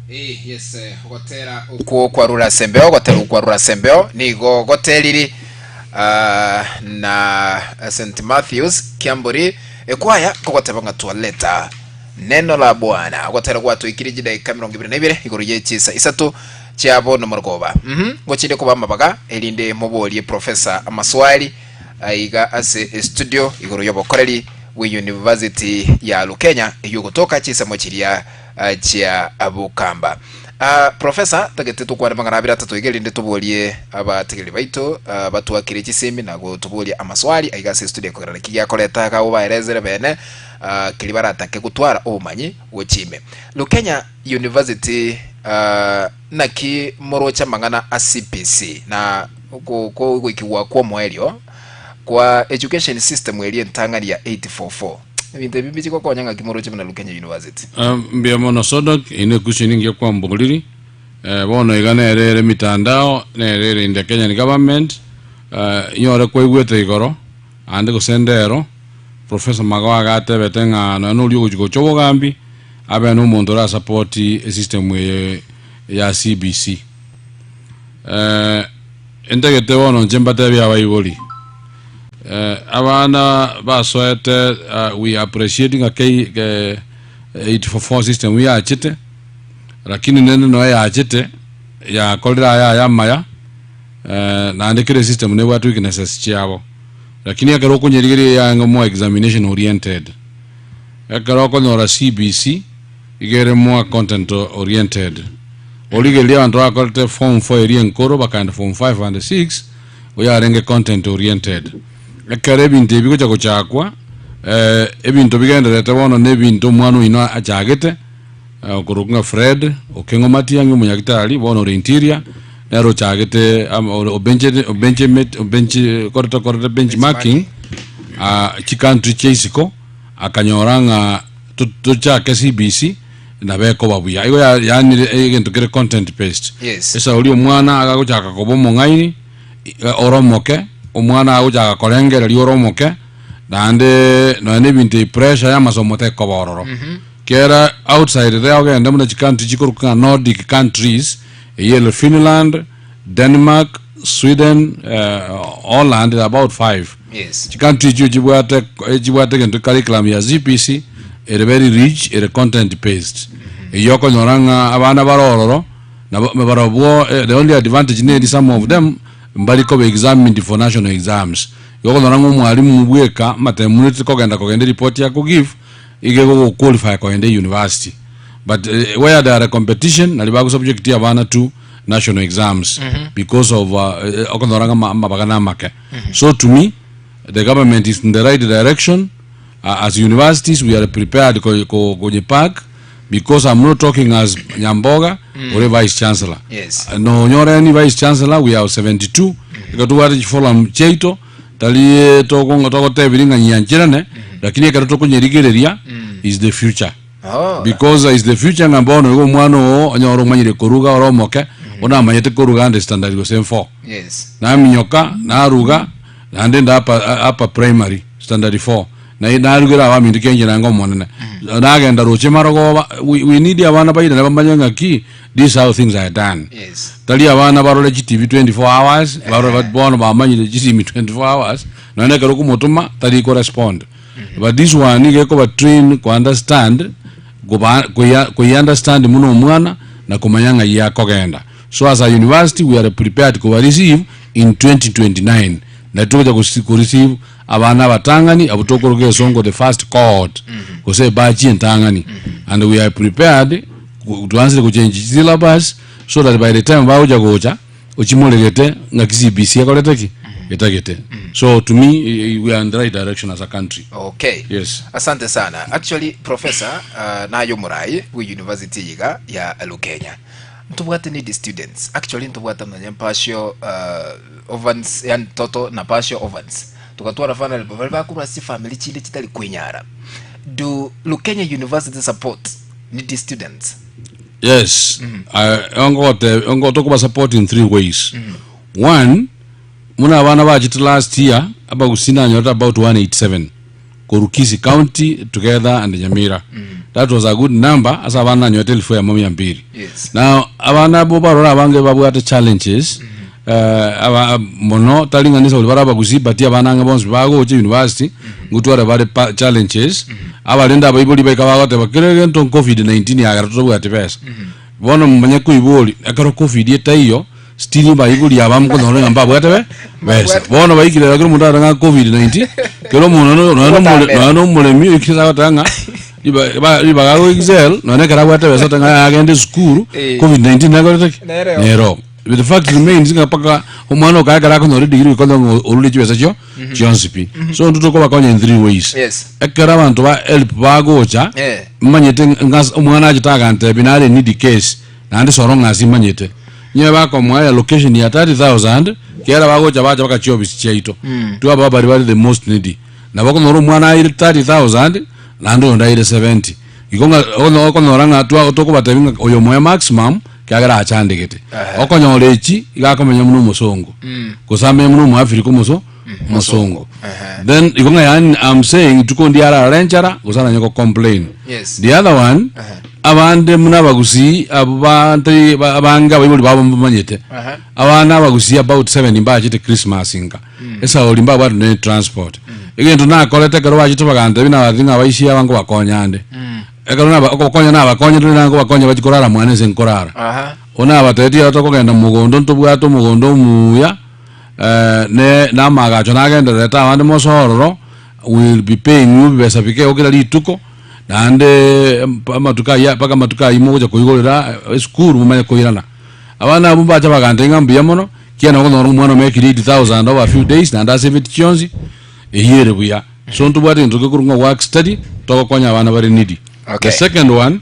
Eh, yes, eh, ogotera okwo kwarure ase embeo, ogotera okwo kwarure ase embeo nigo goteriri ah, na St Matthews Kiamburi ekwaya kogoteba ng'a twaleta neno la Bwana. Ogotera gwatoikire chidaika 22 igoro ye chisa isato chia bono morogoba. Mhm, ngochinde koba amabaga erinde moborie Professor amaswali aiga ase estudio igoro y'obokoreri bwe University ya Lukenya eywo gotoka chinsemo chiria chia Bukamba. Professor, tagete tokwane mang'ana abere atato iga erinde toborie abategereri baito batwakire chisemi na gotoboria amaswali aiga ase estudio ekogera naki giakoreta iga obaerezere bene keria baratake gotwara obomanyi gochia ime. Lukenya University naki moroche amang'ana a CBC na goikigwa kw'omoerio kwa education system eria entang'ani ya 844. Ebinto ebi mbichi gokonya ng'aki moroche buna Lukenya University. Mbuya mono Sodok, eye nequestion engiya kwamboriri. Bono iga nere ere mitandao, nere ere in the Kenyan government, inyore kwaigwete igoro, ande gose ndero, Professor Magoha agatebete ng'a nonya noria ogochi gocha obogambi, abe nomonto ora support esystem eye ya CBC. Entagete bono inche mbatebie abaibori, abana basoete we appreciate ng'a K 844 system yachete, lakini nende nonya yachete, yakorire aya aya amaya, naende kera esystem nebwate weaknesses chiabo. Lakini ekero okonyerigereria eyange more examination oriented. Ekero okonyora CBC, iga ere more content oriented. Origereria abanto bakorete form four eria enkoro bakaenda form five and six, oyarenge content oriented. Ekero ebinto ebi bigocha gochakwa, ebinto bigendererete bono na ebinto omwana oino achagete, okorokwa ng'a Fred Okeng'o Matiang'i omonyagitari, bono ore interior, nere ochagete ama ore obenchete obenchemete obenchi okorete okorete benchmarking, chicountry chia isiko, akanyora ng'a to- tochake CBC, nabo ekoba buya. Igo ya- yaani egento kere content based. Yes. Esauri omwana agagochaka koba omong'aini, ore omoke, omwana agochaka korengereria ore omoke, naende nonya na ebinto ebi pressure ya amasomo tekoba ororo. Kera outside there ogende buna chicountry chikorokwa ng'a Nordic countries, eyio ere Finland, Denmark, Sweden, Holland about five. Yes. Chicountry echio chibwate chibwate egento curriculum ya CBC ere very rich ere content based. Eyio okonyora ng'a abana bare ororo nabo barobwo the only advantage neri some of them mbari koba examined for national exams. Igo okonyora ng'a omwalimu bweka amatemu kogenda kogenda eripoti akogive iga egogoqualify kogenda university. But where there are competition nari bagosubject abana to. national exams because of eh, okonyora ng'a ama- amabaga na amake. So to me, the government is in the right direction. As universities we are prepared ko- ko- konyepark because I'm not talking as Nyamboga ore vice chancellor. Yes. Nonyore ni vice chancellor we have 72 ekero tobwate chiforum chiaito tari tokonga togotebiri ng'a nyiancherane lakini ekero tokonyerigereria is the future. Oh. Because is the future ng'a bono igo omwana oo onyore omanyire koruga ore omoke onamanyete koruga ande standard gose 4. Yes. Naminyoka naruga naende nde upper, upper primary standard 4 naye narugera abaminto kianchera nga omonene nagenda roche marogoba we, we need abana bairane bamanye ng'aki this is how things are done Yes. tari abana barore chitivi 24 hours barore bono bamanyire chisimi 24 hours nonye ekero okomotoma tari korespond but this one iga ekoba train ko understand koba koya koyi understand buna omwana na komanya ng'ai akogenda so as a university we are prepared koba receive in 2029 nari togocha gosi koreceive abana abatang'ani abwo tokoroka esongo the first cohort gose ebatch entang'ani and we are prepared go twansire gochange syllabus so that by the time bagocha gocha ochimoregete ng'aki CBC ekorete ki etagete so to me we are in the right direction as a country. Okay. Yes. Asante sana. Actually professor uh, naye omorai bwe university iga ya Lukenya. Ntobwate needy students. Actually ntobwate nonye partial uh, orphans yani toto na partial orphans. Togatwara vulnerable baria bakorwa ase chifamily chinde chitari kwenyara. Do Lukenya University support needy students? Yes. I ongote ongo tokoba support in three ways. One, muna abana bachete last year abagusii nanyorete about 187 korwa Kisii County together and Nyamira. That was a good number ase abana nanyorete elfu eyemo mia mbili. Yes. Now abana abo barora abange babwate challenges eh, aba mono tari ng'a nise bare abagusii but abana ang'e bonsi bagocha university ngotware bare pa challenges abarende abaibori baika bagoteba kere egento covid-19 yagera totobwati besa bono momanye koibori ekero covid etaiyo still baibori aba mokonyora ng'a mbabwate be besa bono baikire kero omonto arore ng'a covid-19 kero omonto nonya nonya nomore Ogotambera. nonya nomoremi oikire agoteba ng'a riba ba ribaga ago excel nonya ekero abwate besa oteba ng'a agende esukuru Eh. covid-19 nakorete ki Nereo. nero But the fact remains ng'a mpaka omwana okaye ekero akonyora edegree goika ng'a orure chibesa chio chionsi pi. So intwe tokobakonya in three ways. Yes. Ekero abanto ba help bagocha, Eh. manyete ng'a omwana achete agantebia nare needy case, naende soro ng'a ase manyete. Onye bakomoa allocation ya 30,000, kiagera bagocha bacha mpaka chiofisi chiaito. Twabaa baria bare the most needy. Nabo okonyora omwana aire 30,000, naende oyonde aire 70. Igo ng'a onye okonyora ng'a twa tokobatebia ng'a oyo omoe maximum, ekiagera achandegete. Okonyora echi, iga akomenya buna omosongo, gose amenye buna omoafrika omoso omosongo. Then igo ng'a yaani I'm saying rituko ndiare arare enchara, gose aranye go complain. Yes. The other one, abande buna abagusii abwo bantari ba- abange abaibori babo mbamanyete. Abana abagusii about seven mbachete Christmas nka. Esauri mbabwate ne transport. Egento nakorete ekero bachete bagantebia nabatebia ng'a abaisia aba nkobakonya ande. Ekero naba okobakonya nabakonyete rende nkobakonya bachie korara mwane ase nkorara. Aha. Bono nabatebetie ekero tokogenda mogondo ntobwate omogondo omuya ne na amagacho nagendererete abande mose ororo, we will be paying you ebibesa bike igo kera rituko, naende amatuko ayio mpaka amatuko ayio mogocha koigorera esukuru momanye koirana. Abana abwo mbacha bagantebia ng'a mbuya mono, ekiagera nabo okonyora omwana omekire 8000 over a few days naende asebeti chionsi, eyio ere buya. So ntobwate egento gekorwa ng'a work study, togokonya abana bare needy. Okay. The second one,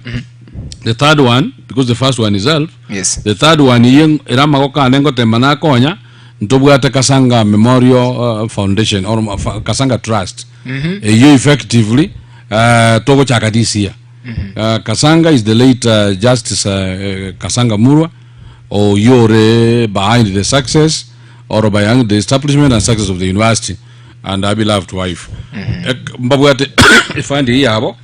the third one, because the first one is help, Yes. the third one eyio ere amagoko ane ngotema nakonya, ntobwate Kasanga Memorial Foundation or Kasanga Trust. Eyio effectively, togochaka this year. Kasanga is the late Justice Kasanga Murwa, oyio ore behind the success or behind the establishment and success of the university and her beloved wife. Ek- Mbabwate efund eyio yabo,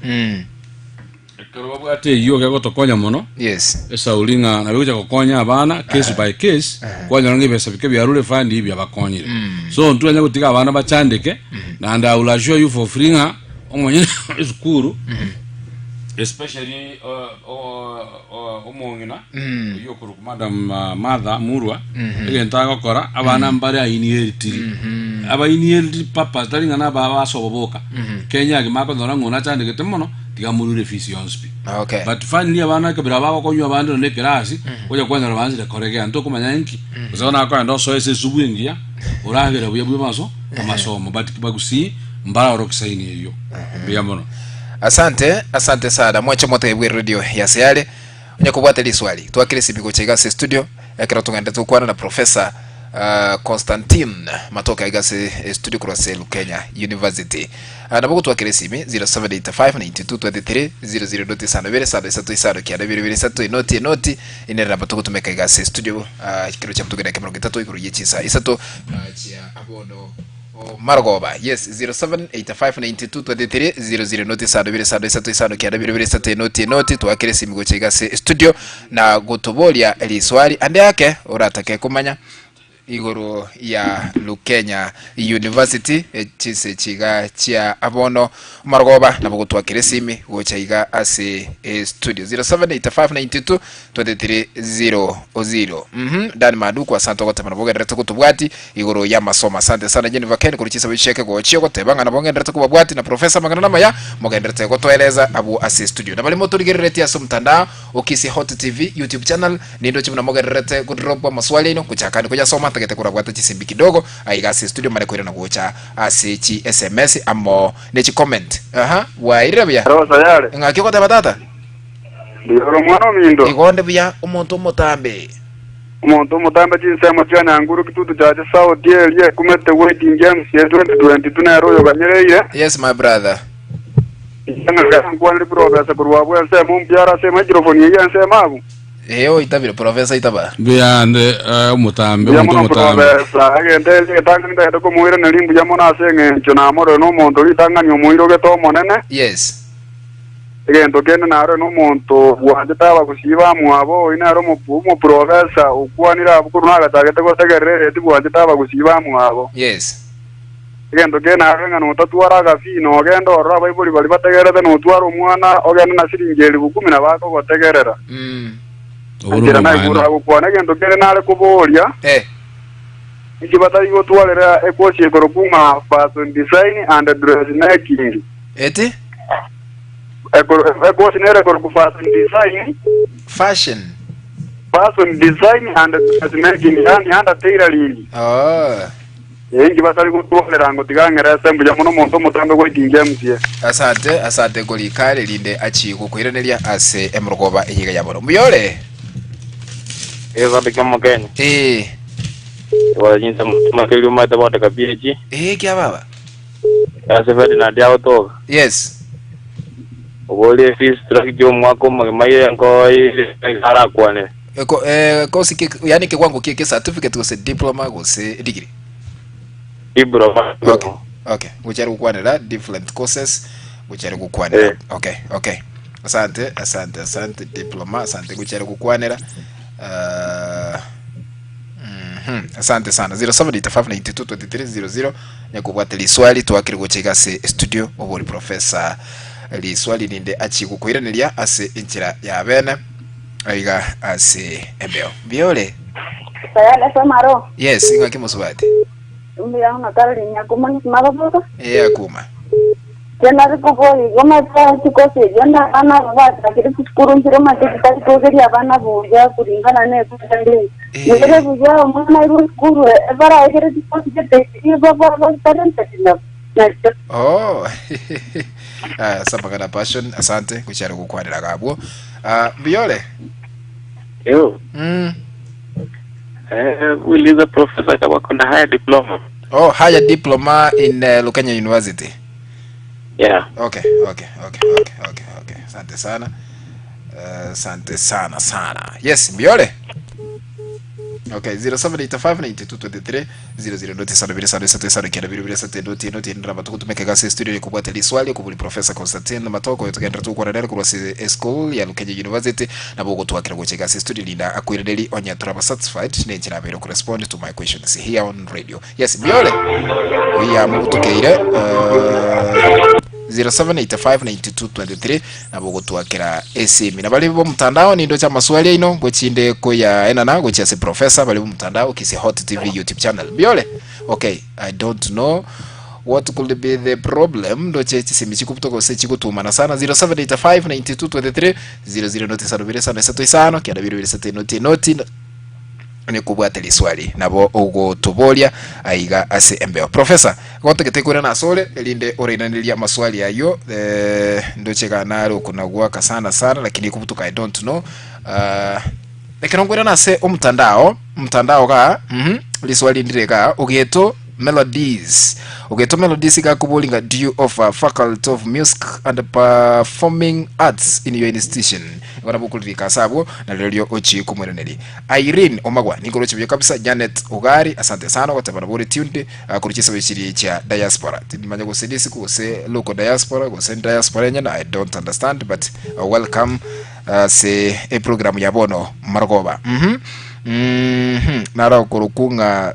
ekero babwate eyio gegotokonya mono, Yes. esauri ng'a nabo egocha gokonya abana case by case, kwanyora ng'a ebesa bike biarure efund eyio biabakonyire. So ntwanya gotiga abana bachandeke, naende I will assure you for free ng'a omonyene esukuru especially omong'ina oyio okorokwa madam Martha Murwa egento agokora abana mbare ainiertiri abainiertiri purpose tari ng'a naba basobo boka Kenya agima akonyora ng'a one achandegete mono. Tiga morure efees yonsi pi. Okay. But finally abana ekabira bagokonywa abande nonye ekerasi, ocha kwanyora baanchire koregea ntokomanya inki, gose bono akoenda osoe ase esubu engiya, oragere buya bwa amaso amasomo but bagusii mbaraoroki sign eyio. Mbuya mono. Asante, asante sana mwanche omotebi bwe radio ya Sayare onye kobwate riswali twakire esimi gocha iga ase studio ekero togende tokwana na professor uh, Constantine Matoke aiga ase studio korwa ase Lukenya University. Ah, nabo gotwakera esimi 0785 92 23 00 doti isano ibere isano isato isano kianda ibere ibere isato enoti enoti inere nabo togotumeka iga ase studio ah, ekero chia botuko edakika emerongo etato igoro ye chinsa isato ah, chia abono o marogoba yes 0785 92 23 00 noti isano ibere isano isato isano kianda ibere ibere isato enoti enoti twakera esimi gocha iga ase studio na gotoboria riswali ande ake oratake komanya Igoro ya Lukenya University, chinse chiga chia bono marogoba nabo gotwakera esimi gocha iga ase estudio 0785922300. Mhm, Dan Maduku asante ogoteba nabo ogenderete gotobwati igoro y'amasomo. Asante sana Jennifer Ken korwa chinsa chieke gochia ogoteba ng'a nabo ngenderete kobabwati na Professor amang'ana namaya mogenderete gotoeleza abwo ase estudio. Nabare motorigereretie ase omotandao o Kisii Hot TV YouTube channel Nindoche buna mogendererete godrop amaswali aino gochaka ande koyasoma ntagete korabwata chisimbi kidogo aiga ase studio mare koirana gocha ase chi sms amo ne chi comment. Aha, bwairire buya? Ero Sayare. Ng'aki ogoteba tata? Mbuya ore omwana ominto. Igo onde buya, omonto omotambe. Omonto omotambe chinsemo chia Nyanguru Kitutu Church Sauti eria ekumete waiting MCA 2022 nere oyoganyereire. Yes my brother. Inche ng'aka nkwanere professor korwa abwo ensemo mbuya ase emicrophone eyio ensemo abwo. Ee oitabire professor itaba. Mbuya ande eh, omotambe Mbuya omonto mono omotambe. professor, egento eke egetang'ani ntagete komoiraneria mbuya mono ase eng'encho namorore nomonto ritang'ani omoirogete Omonene. Yes. Egento kende narore nomonto bwanchete abagusii bamwabo, oyio nere omoprofessor okwanire abwo korwa nagachagete gotegerera ereti bwanchete abagusii bamwabo. Yes. Egento kende narore ng'a notatwara agafii, nogende orore abaibori baria bategererete notware omwana ogende na siringi elifu kumi na bakogotegerera. Mm. Oboro Enchera obomaene. naigure agokwana egento kende nare koboria, Eh. inki batari gotwarera ekosi ekorokwa ng'a Fashion Design and Dressmaking. Eti? Ekoro- Ekosi nere ekorokwa Fashion Design, Fashion. Fashion Design and Dressmaking, yaani under tailoring. Oh. Ee, inki batari gotwarera ngo tiga ng'ere ase mbuya mono omonto omotambe goitingia emsie. Asante, asante korika erinde achie gokoiraneria ase emorogoba eye iga ya bono. Mbuya ore? Egesabe ki'Omokenya. Ee. Igoro chinsa makeri omanyete goteka PH. Ee, kia baba. Ase Ferdinand agotoka. Yes. Oborie fees structure omwaka omogima ye nko arakwanere. Eko, eh, kosi ki, yani kiwango kie certificate gose diploma gose degree. Diploma. Okay. Okay. Gochari gokwanera different courses gochari gokwanera. Eh. Okay, okay. Asante, asante, asante diploma, asante gochari gokwanera. Uh, mhm. Asante sana. 0785922300 nyakobwate liswali twakire gocha iga ase studio obori professor liswali rinde achi gokoiraneria ase enchera ya bene. Aiga ase embeo. Mbuya ore? Sayana Samaro. Yes, ing'aki mosubati? Mbuya mono Caroline Nyakuma Maroboka. Ee akuma. Tena rikobori igo mate chikosi erio na abana aba bachakire chisukuru nchire mate chitari kogeria abana buya kulingana ne ekori. Nere buya omwana airwe esukuru ebaraegere chikosi gete igo ba talented nabo. Nacho. Oh. Ah, Samagana Passion, asante gochiara gokwanera gabwo. Ah, mbuya ore? Yo. Eh, uliza professor kama kuna higher diploma. Oh, higher diploma in Lukenya University. Yeah. Okay, okay, okay, okay, okay, okay. Asante sana. Asante sana sana. Yes, mbuya ore? Okay, 07859223 00 doti isano ibere isano isato isano kenda ibere ibere isato edoti enoti ende namba togotumeka iga ase estudio eye kobwate riswali okobori Professor Constantine Matoko oyo togenderete gokwana nere korwa ase eschool ya Lukenya University nabo ogotwakera gocha iga ase estudio rinda akoiraneri onye toraba satisfied nenchera abeire okorespond to my questions here on radio. Yes, mbuya ore? Oiya mobutukeire uh, 07859223 Nabo ogotwakera esimi. Na baria b'omotandao nindoche amaswali aino gochinde koyaenana gochia ase professor baria b'omotandao Kisii Hot TV YouTube channel. Mbuya ore? Okay, I don't know. What could be the problem? Ndoche chisemi chikobuta gose chigotumana sana 0785 92 23 00 noti isano bire isano isato isano kianda bire bire isato enoti enoti nikobwate riswali nabo ogotoboria aiga ase embeo. Professor, gotagete koirana asore erinde orairaneria amaswali ayio eh, ndoche iga nare okonagoaka sana sana lakini ekobutuka I don't know. Ah, ekero nkoirana ase omotandao, omotandao igaa mhm, riswali ndire igaa ogeto Melodies. Ogeto Melodies iga akobori ng'a do you offer faculty of music and performing arts in your institution? Igo nabo okoririka ase abwo na rirorio ochie komoiraneria. Irene Omagwa ninkoroche buya kabisa. Janet Ogari asante sana ogoteba nabo ore tuned ah, korwa chisabe chiria chia diaspora. Tindimanya gose nisiko gose local diaspora gose diaspora enyene I don't understand but uh, welcome ase eprogram ya bono marogoba. Mhm. Mhm. Naro okorokwo ng'a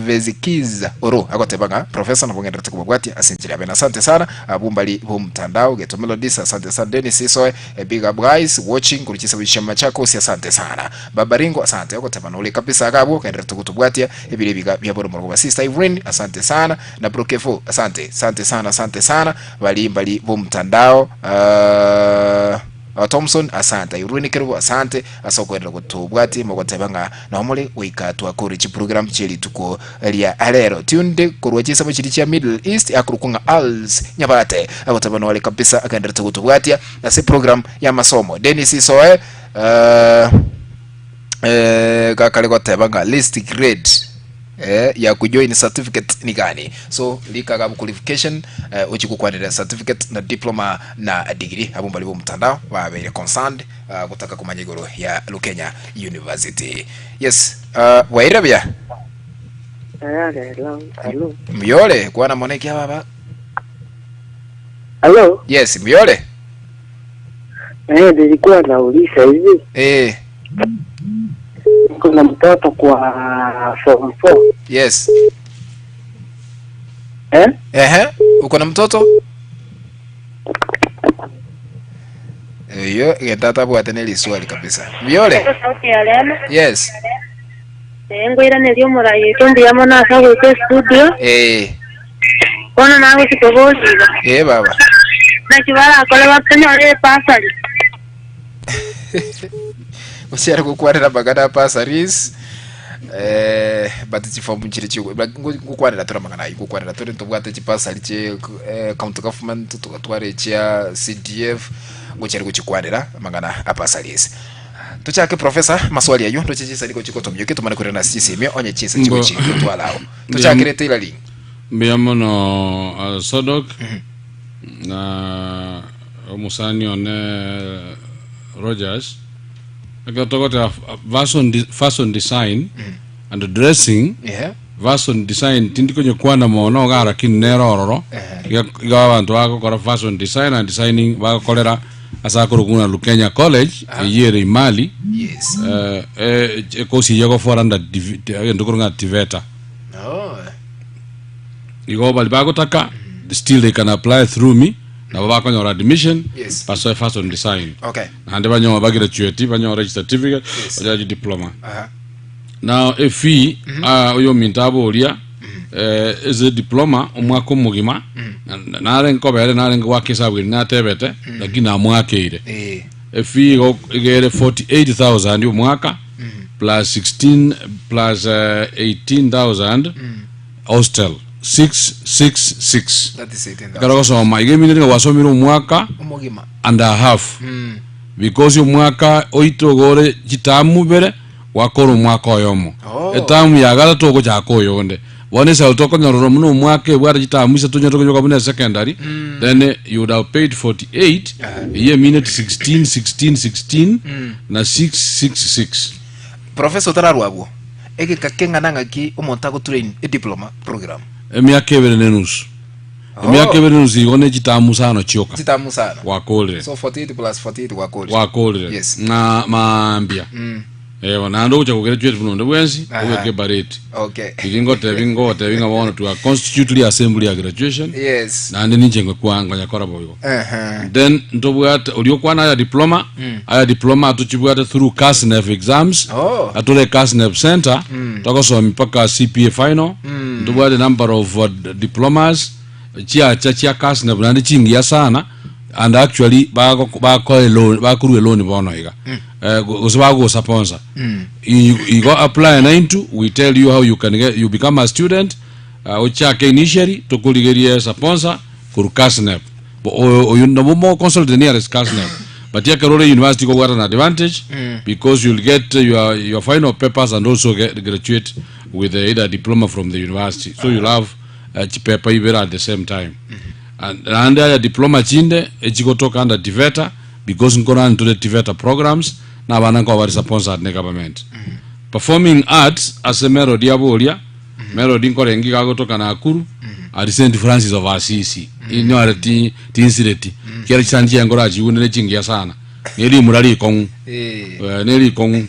Vezikiz oro agoteba ng'a Professor nabo ng'enderete kobabwatia ase enchera ya bene. Asante sana abwo mbari b'omtandao Geto Melodies asante sana Dennis Isoe eh, big up guys watching korwa chisabo chia Machakos asante sana Baba Ringo asante ogoteba nore kabisa iga abwo genderete gotobwatia ebire ebiga bia bono morogoba Sister Irene asante sana na Bro Kefo asante asante sana asante sana bari mbari b'omtandao uh, Thompson asante Irene Kerubo asante ase okoenderera gotobwatia mogoteba ng'a Nao more goika twakore chiprogramu chie rituko ria rero. Tunde korwa chinsemo chiria chia Middle East akorokwa ng'a Als Nyabate agoteba nore kabisa agenderete gotobwatia ase program y'amasomo. Dennis Isoe eh, eh, gakare goteba ng'a list grade eh, ya kujoin certificate ni gani so rika gabu qualification eh, ochi gokwanera certificate na diploma na degree abo mbari bomtandao babeire concerned uh, gotaka komanya igoro ya Lukenya University. Yes, uh, bwairire buya? Hello, hello. Mbuyore, kwana mono ekia baba. Hello. Yes, mbuyore. Eh, nilikuwa nauliza hivi. Eh. Niko na mtoto kwa form 4. Yes. Eh? Ehe, uko na mtoto? Eyo egento atabwate ne riswali kabisa. Mbuyore? Sauti ya Rema. Yes. Eh, ngoiraneria omorai oito mbuya mono ase ogoika estudio. Eh, Bono nagochia koboria iga. eh baba. Naki barakore batonyore epasari? Gochiare gokwanera amang'ana a bursaries eh, but chifomu nchire chio like ngo- ngokwanera tore amang'ana aywo ngokwanera tore ntobwate chibasari chie eh, county government togatwara echia CDF ngochiare gochikwanera amang'ana a bursaries. Tochake professor maswali aywo ndoche chinsa nigo chigotomiokia tomane korera ase chisimio onye chinsa Mbo- chigochi gotwara ao. Tochakere tailoring. Mbuya mono uh, Sodok na omosani one Rogers ekero togoteba fashion, de- fashion design and dressing Yeah. fashion design tindi konyekwana mono iga lakini nere ororo iga iga abanto bagokora fashion design and designing bagokorera ase akorokwa buna Lukenya College eyio ere Imali Yes. eh, eh, ekosi eyio egofora under div- egento korwa ng'a TVETA Oh. Igo baria bagotaka still they can apply through me nabo bakonyora admission Yes. basoe fashion design Okay. naende banyo bagraduate banyore certificate Yes. banyore diploma Aha. now e fee ah, oyo ominto aboria eh, ase diploma omwaka omogima na- na- nare nkobere narenge goaka esabu eri natebete lakini namwakeire Eh. E fee igo iga ere 48,000 omwaka plus 16 plus eh, 18,000 hostel 666 That is 18,000. ekero ogosoma iga eminto nigo gwasomire omwaka Omogima. and a half because omwaka oito igo ore chitamu ibere gwakora omwaka oyomo Oh. etamu ya gatato ogochaka oyonde bono esau tokonyorora buna omwaka ebwate chitamu isato onye tokonyoka buna esecondary then you would have paid 48 eyio emineti 16 16 16 na 666 Professor otararwa abwo, egeka keng'ana ng'aki omonto agotrain ediploma program? Emiaka ebere na enusu. Emiaka ebere na enusu igo ne chitamu isano chioka. Chitamu isano. Gwakorire. So 48 plus 48 gwakorire. Gwakorire. Yes. Ng'a maambia. Eh, naende ogocha gograduate buna onde bwensi, Aha. obeke ebareti. Okay. Riria ngotebi ngogotebi ng'a bono twa constitutely assembly ya graduation. Yes. Naende ninche ngokwa ngonyakora boigo. Ehe. Then ntobwate oria okwana aya diploma, aya diploma tochibwate through KASNEB exams, Oh. atore KASNEB center, togosomia mpaka CPA final, Ntobwate number of diplomas chiacha chia KASNEB naende chingiya sana and actually bago bakoa eloan bakorwa eloan bono iga Eh, go- gose bagosaponsa you, you go apply na into we tell you how you can get you become a student uh, ochake initially tokorigerie sponsor korwa KASNEB Bo- oyo oyo nabo mo consult the nearest KASNEB but ekero ore university kobwata na advantage because you'll get your, your final papers and also get, graduate with either a diploma from the university so you'll have uh, chipepa ibere at the same time And- naende aya diploma chinde echigotoka under TVETA because nkorani tore TVETA programs na abana nkoba bari sponsored ne government performing arts ase Melody aboria Melody nkorengi gagotoka Nakuru ari St Francis of Assisi inyore ti tinsireti kera chisani chiaye nkorachigunere chingiya sana nerimura rikong'u Eh, nerikong'u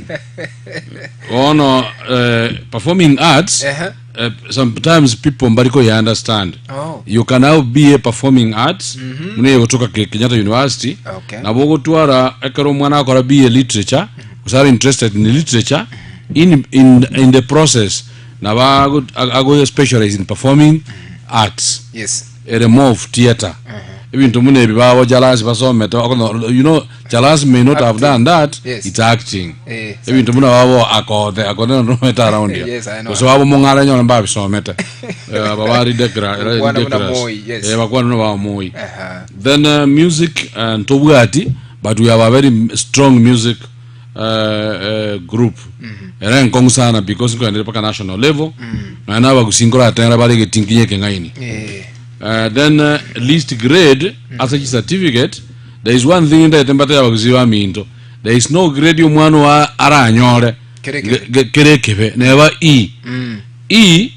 bono eh, performing arts Ehe. eh, sometimes people mbari koya understand Oh. you can now be a performing arts muna egotoka Ke- Kenyatta University Okay. nabo ogotwara ekero omwana akora BA literature gose are interested in literature in, in, in the process nabo ago, ago specialize in performing arts Yes. ere more of theatre ebinto buna ebi babo Jalas basomete okono- you know Jalas may not have done that Yes. it's acting Eh, ebinto buna babo akothe akothe nomete around here Yes, I know. gose babo mong'ara nyore mbabisomete Eh, aba ba ridiculous Bakwana buna Moi, yes. eh bakwana buna ba Moi Aha. then uh, music uh, ntobwati but we have a very m- strong music uh, uh, group era enkong'u sana because nkoendere mpaka national level naye nabagusi nkoratengera bare egetinkinye ekeng'aini Eh. Uh, then uh, least grade ase chicertificate there is one thing ndaete mbate abagusi baminto there is no grade omwana wa aranyore Kere ekebe. Ge- ge- kere ekebe neba e e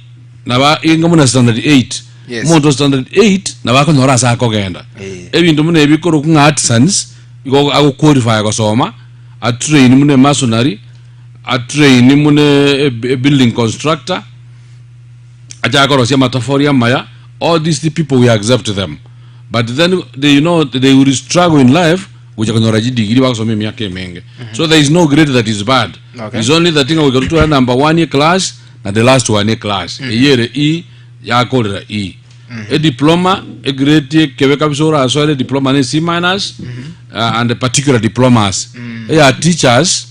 naba inga muna standard 8 Yes. omonto standard 8 nabo akonyora ase akogenda Eh. ebinto buna ebi korokwa ng'a artisans igo agoqualify gosoma atrain muna emasonary atrain muna e- e building constructor achake korosia amatafori amaya all these people we accept them but then they, you know, they will struggle in life gocha konyora chidigiri bagosoma emiaka emenge so there is no grade that is bad Okay. is only the thing we got number one ye class na the last one ye class eyere e yakorera e ediploma egrade ekebe kabisa orasoere diploma ne C minus uh, and particular diplomas eya teachers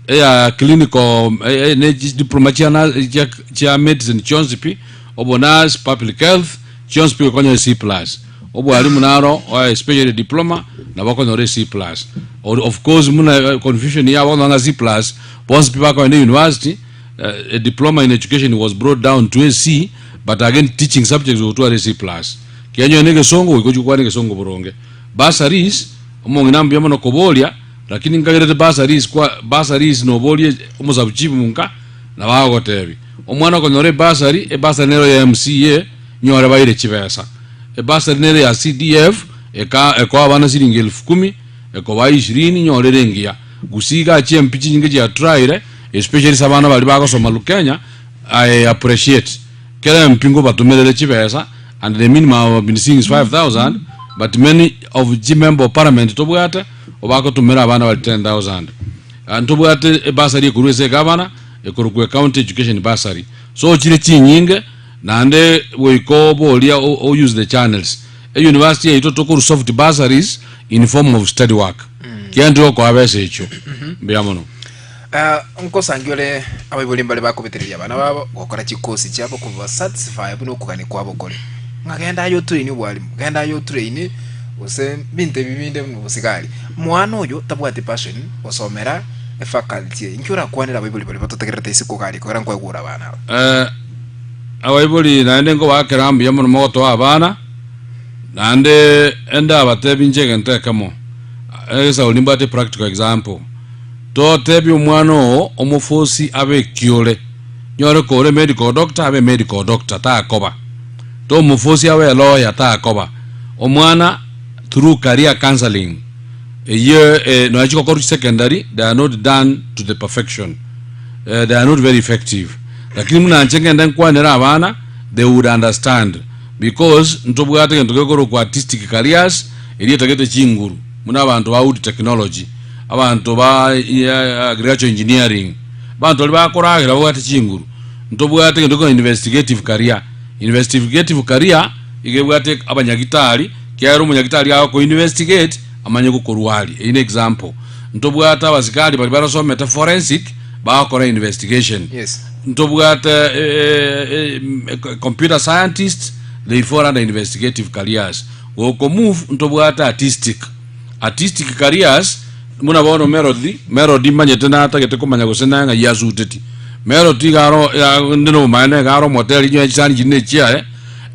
eya clinical eh, eh, ne chi- diploma chia, na- chia, chia medicine chionsi pi obo nurse public health chionsi pi okonyora C plus obwalimu naro eh, especially diploma nabo okonyora C plus Or, of course muna eh, confusion yabo okonyora ng'a C plus bonsi pi bakoenda university eh, a diploma in education was brought down to a C but again teaching subjects gotwara C plus kianyoe na egesongo goika ochia gokwana egesongo boronge bursaries omong'ina mbuya mono koboria lakini nkagerete bursaries kwa bursaries noborie omosabuchibu nka nabo agogotebia omwana okonyora ebursary ebursary nero ya MCA nyore baire chibesa ebursary nere ya CDF eka ekoa abana siringi elfu kumi Ekoba ishirini nyore ere engiya. Gusii igaa chiempi chinyinge chiatraire especially ase abana baria bagosoma Lukenya I appreciate kera empi ngobatomerere chibesa and the minimum I've been seeing is 5000 but many of chi member of parliament tobwate obakotomera abana bari 10000 Ah, ntobwate ebursary ekorwa ase egavana ekorokwa ecounty education bursary so chire chinyinge naende goika oboria o o use the channels Euniversity yaito tokorwa soft bursaries in form of study work. Kiagera ntigokoa besa echio. Mbuya mono. Ah, nkosangia ore abaibori mbare bakobetereria abana babo gokora chikosi chiabo koba satisfy buna okogania kwabo kore ng'a genda aye otrain obwalimu genda aye otrain gose binto ebi binde buna obosigari mwana oyo tabwati passion gosomera efaculty eye inki orakwanere abaibori baria batotegererete isiko iga aria ekogera nkoegura abana aba Eh, Abaibori naende nkobaakera mbuya mono mogotoa abana, naende endabatebi inche egento ekemo, egesaku nimbwate practical example. Totebie omwana oo omofosi abe ekiore, nyore kore medical doctor abe medical doctor takoba, tomofosi abe elawyer takoba. Omwana through career counselling eyio nonya chigokorwa chisecondary they are not done to the perfection. eh, they are not very effective lakini buna inche ngende nkwanere abana they would understand because ntobwate egento gekorokwa artistic careers eria etagete chinguru buna abanto ba wood technology abanto ba eh, agriculture engineering abanto baria bakoragera babwate chinguru ntobwate egento gekorokwa investigative career. Investigative career iga ebwate abanyagitari, kiagera omonyagitari agoko investigate amanye gokorwari. Eyio ne example. Ntobwate abasikari baria barasomete forensic bagokora investigation. Yes. Ntobwate eh, eh, computer scientists they fall under investigative careers. Goko move ntobwate artistic. Artistic careers buna bono Melody, Melody manyete natagete komanya gose naye ng'ai asuteti. Melody iga aro iga inde nobomaene iga are omoteri inwe chisani chiria ne echiaye,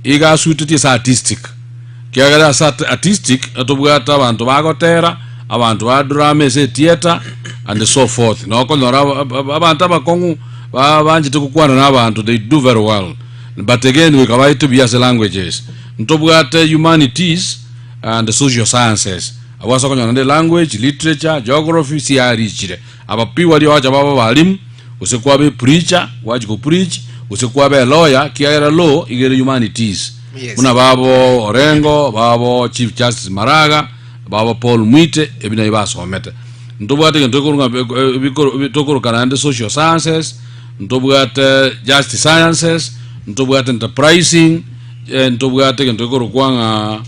iga asuteti ase artistic. Kiagera ase art artistic ntobwate abanto bagotera, abanto ba drama ase etheatre and so forth. Nokonyora aba aba abanto abakong'u ba banchete gokwana na abanto they do very well. But again goika baete buya ase languages. Ntobwate humanities and social sciences. Abwo ase okonyora naende language, literature, geography chiarichire. Aba pi baria bagocha baba abalimu, gose kwaba epreacher, gwachia ko preach, gose kwaba elawyer, ekiagera law iga ere humanities. Yes. Buna babo Orengo, babo Chief Justice Maraga, babo Paul Mwite, ebi nabio basomete. Ntobwate egento gekorwa ng'a eh, bikoro- tokoroka naende social sciences, ntobwate just sciences, ntobwate enterprising, eh, ntobwate egento gekorokwa ng'a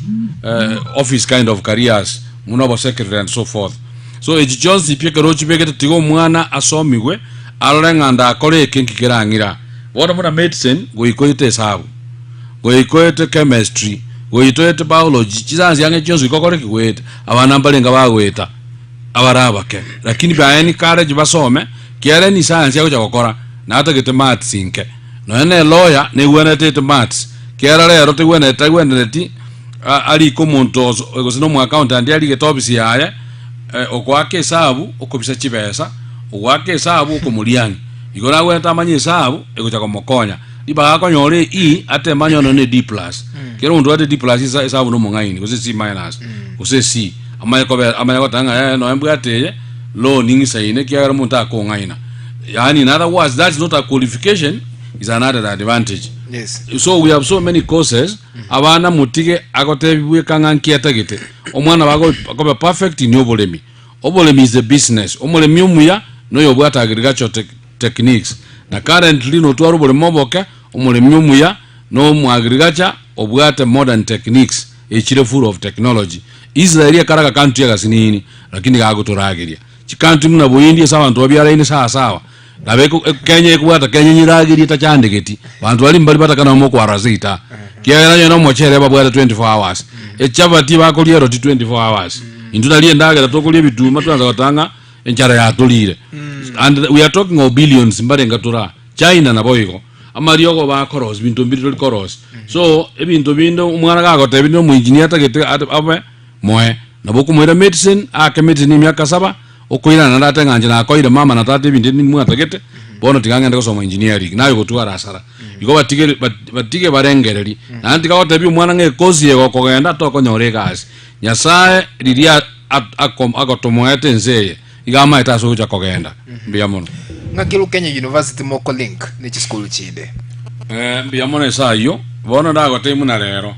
eh, office kind of careers buna obosecretary and so forth. So echi chionsi pi ekero ochibegete tiga omwana asomigwe arore ng'a ndakore eke nki kerang'ira. Bono buna medicine goika oete esabu, goika oete chemistry, goika oete biology, chisayansi ang'e chionsi goika okore ki? Goeta. Abana mbarenge bagoeta abare abake lakini by any courage basome kiagera any science agocha gokora natagete maths inke. Nonya ne lawyer negwenerete ete maths kiagera rero tegwenereti tagwenereti arike omonto gose na omoaccountant arigete ofisi yaye okoaka esabu okobisa chibesa, ogoaka esabu okomoriani. Igo nagwenerete amanye esabu egocha komokonya. Ribaga akonyora E ateme anyore nonya ne D plus. Kera omonto obwate D plus esa esabu na omong'aini gose C minus gose C amanye kobe amanye goteba ng'a yaya nonya mbwate eye loan ng'isaine ekiagera omonto akong'aina. Yaani in other words that's not a qualification is an added advantage. Yes. So we have so many courses abana motige agotebi bweka ng'a nki atagete. Omwana bago akoba perfect ni oboremi. Oboremi is a business. Omoremi omuya noyo obwate agricultural tech techniques. Na currently notware oboremi oboke, omoremi omuya na omoagriculture obwate modern techniques echire full of technology. Israel ekare agacountry agasinini lakini gagotorageria. Chicountry buna Bohindi ase abanto babiaraine sawasawa nabo eko Kenya ekobwata Kenya nyeragerie etachandegeti. Banto baria mbari bataka nabo mokoarora seita. Kiagera onye na omochere babwate 24 hours. Echabati bakoria eroti 24 hours. Intwe nari endagera tokoria ebituma twansa goteba ng'a enchara yatorire. And we are talking of billions mbarenga tora. China naboigo. Amariogo bakorosia binto mbiri tori korosia. So ebinto binde omwana gagotebia na omoengineer atagete abe moe. Nabo okomoira medicine, aake medicine emiaka saba, okoirana naende ate ng'a inche nakoire mama na tata ebinto ebi mwatagete, bono tiga ngende gosoma engineering, naye ogotwara hasara. Igo batige batige barengereri. Naende tiga gotebia omwana ng'a ekosi eye gokogenda tokonyora egasi. Nyasaye riria agotomoete ense eye, iga amaete ase ogocha kogenda. Mbuya mono. Ng'aki Lukenya University mokolink ne chisukuru chinde? Eh, mbuya mono ase ayio. Bono ndagotebie buna rero.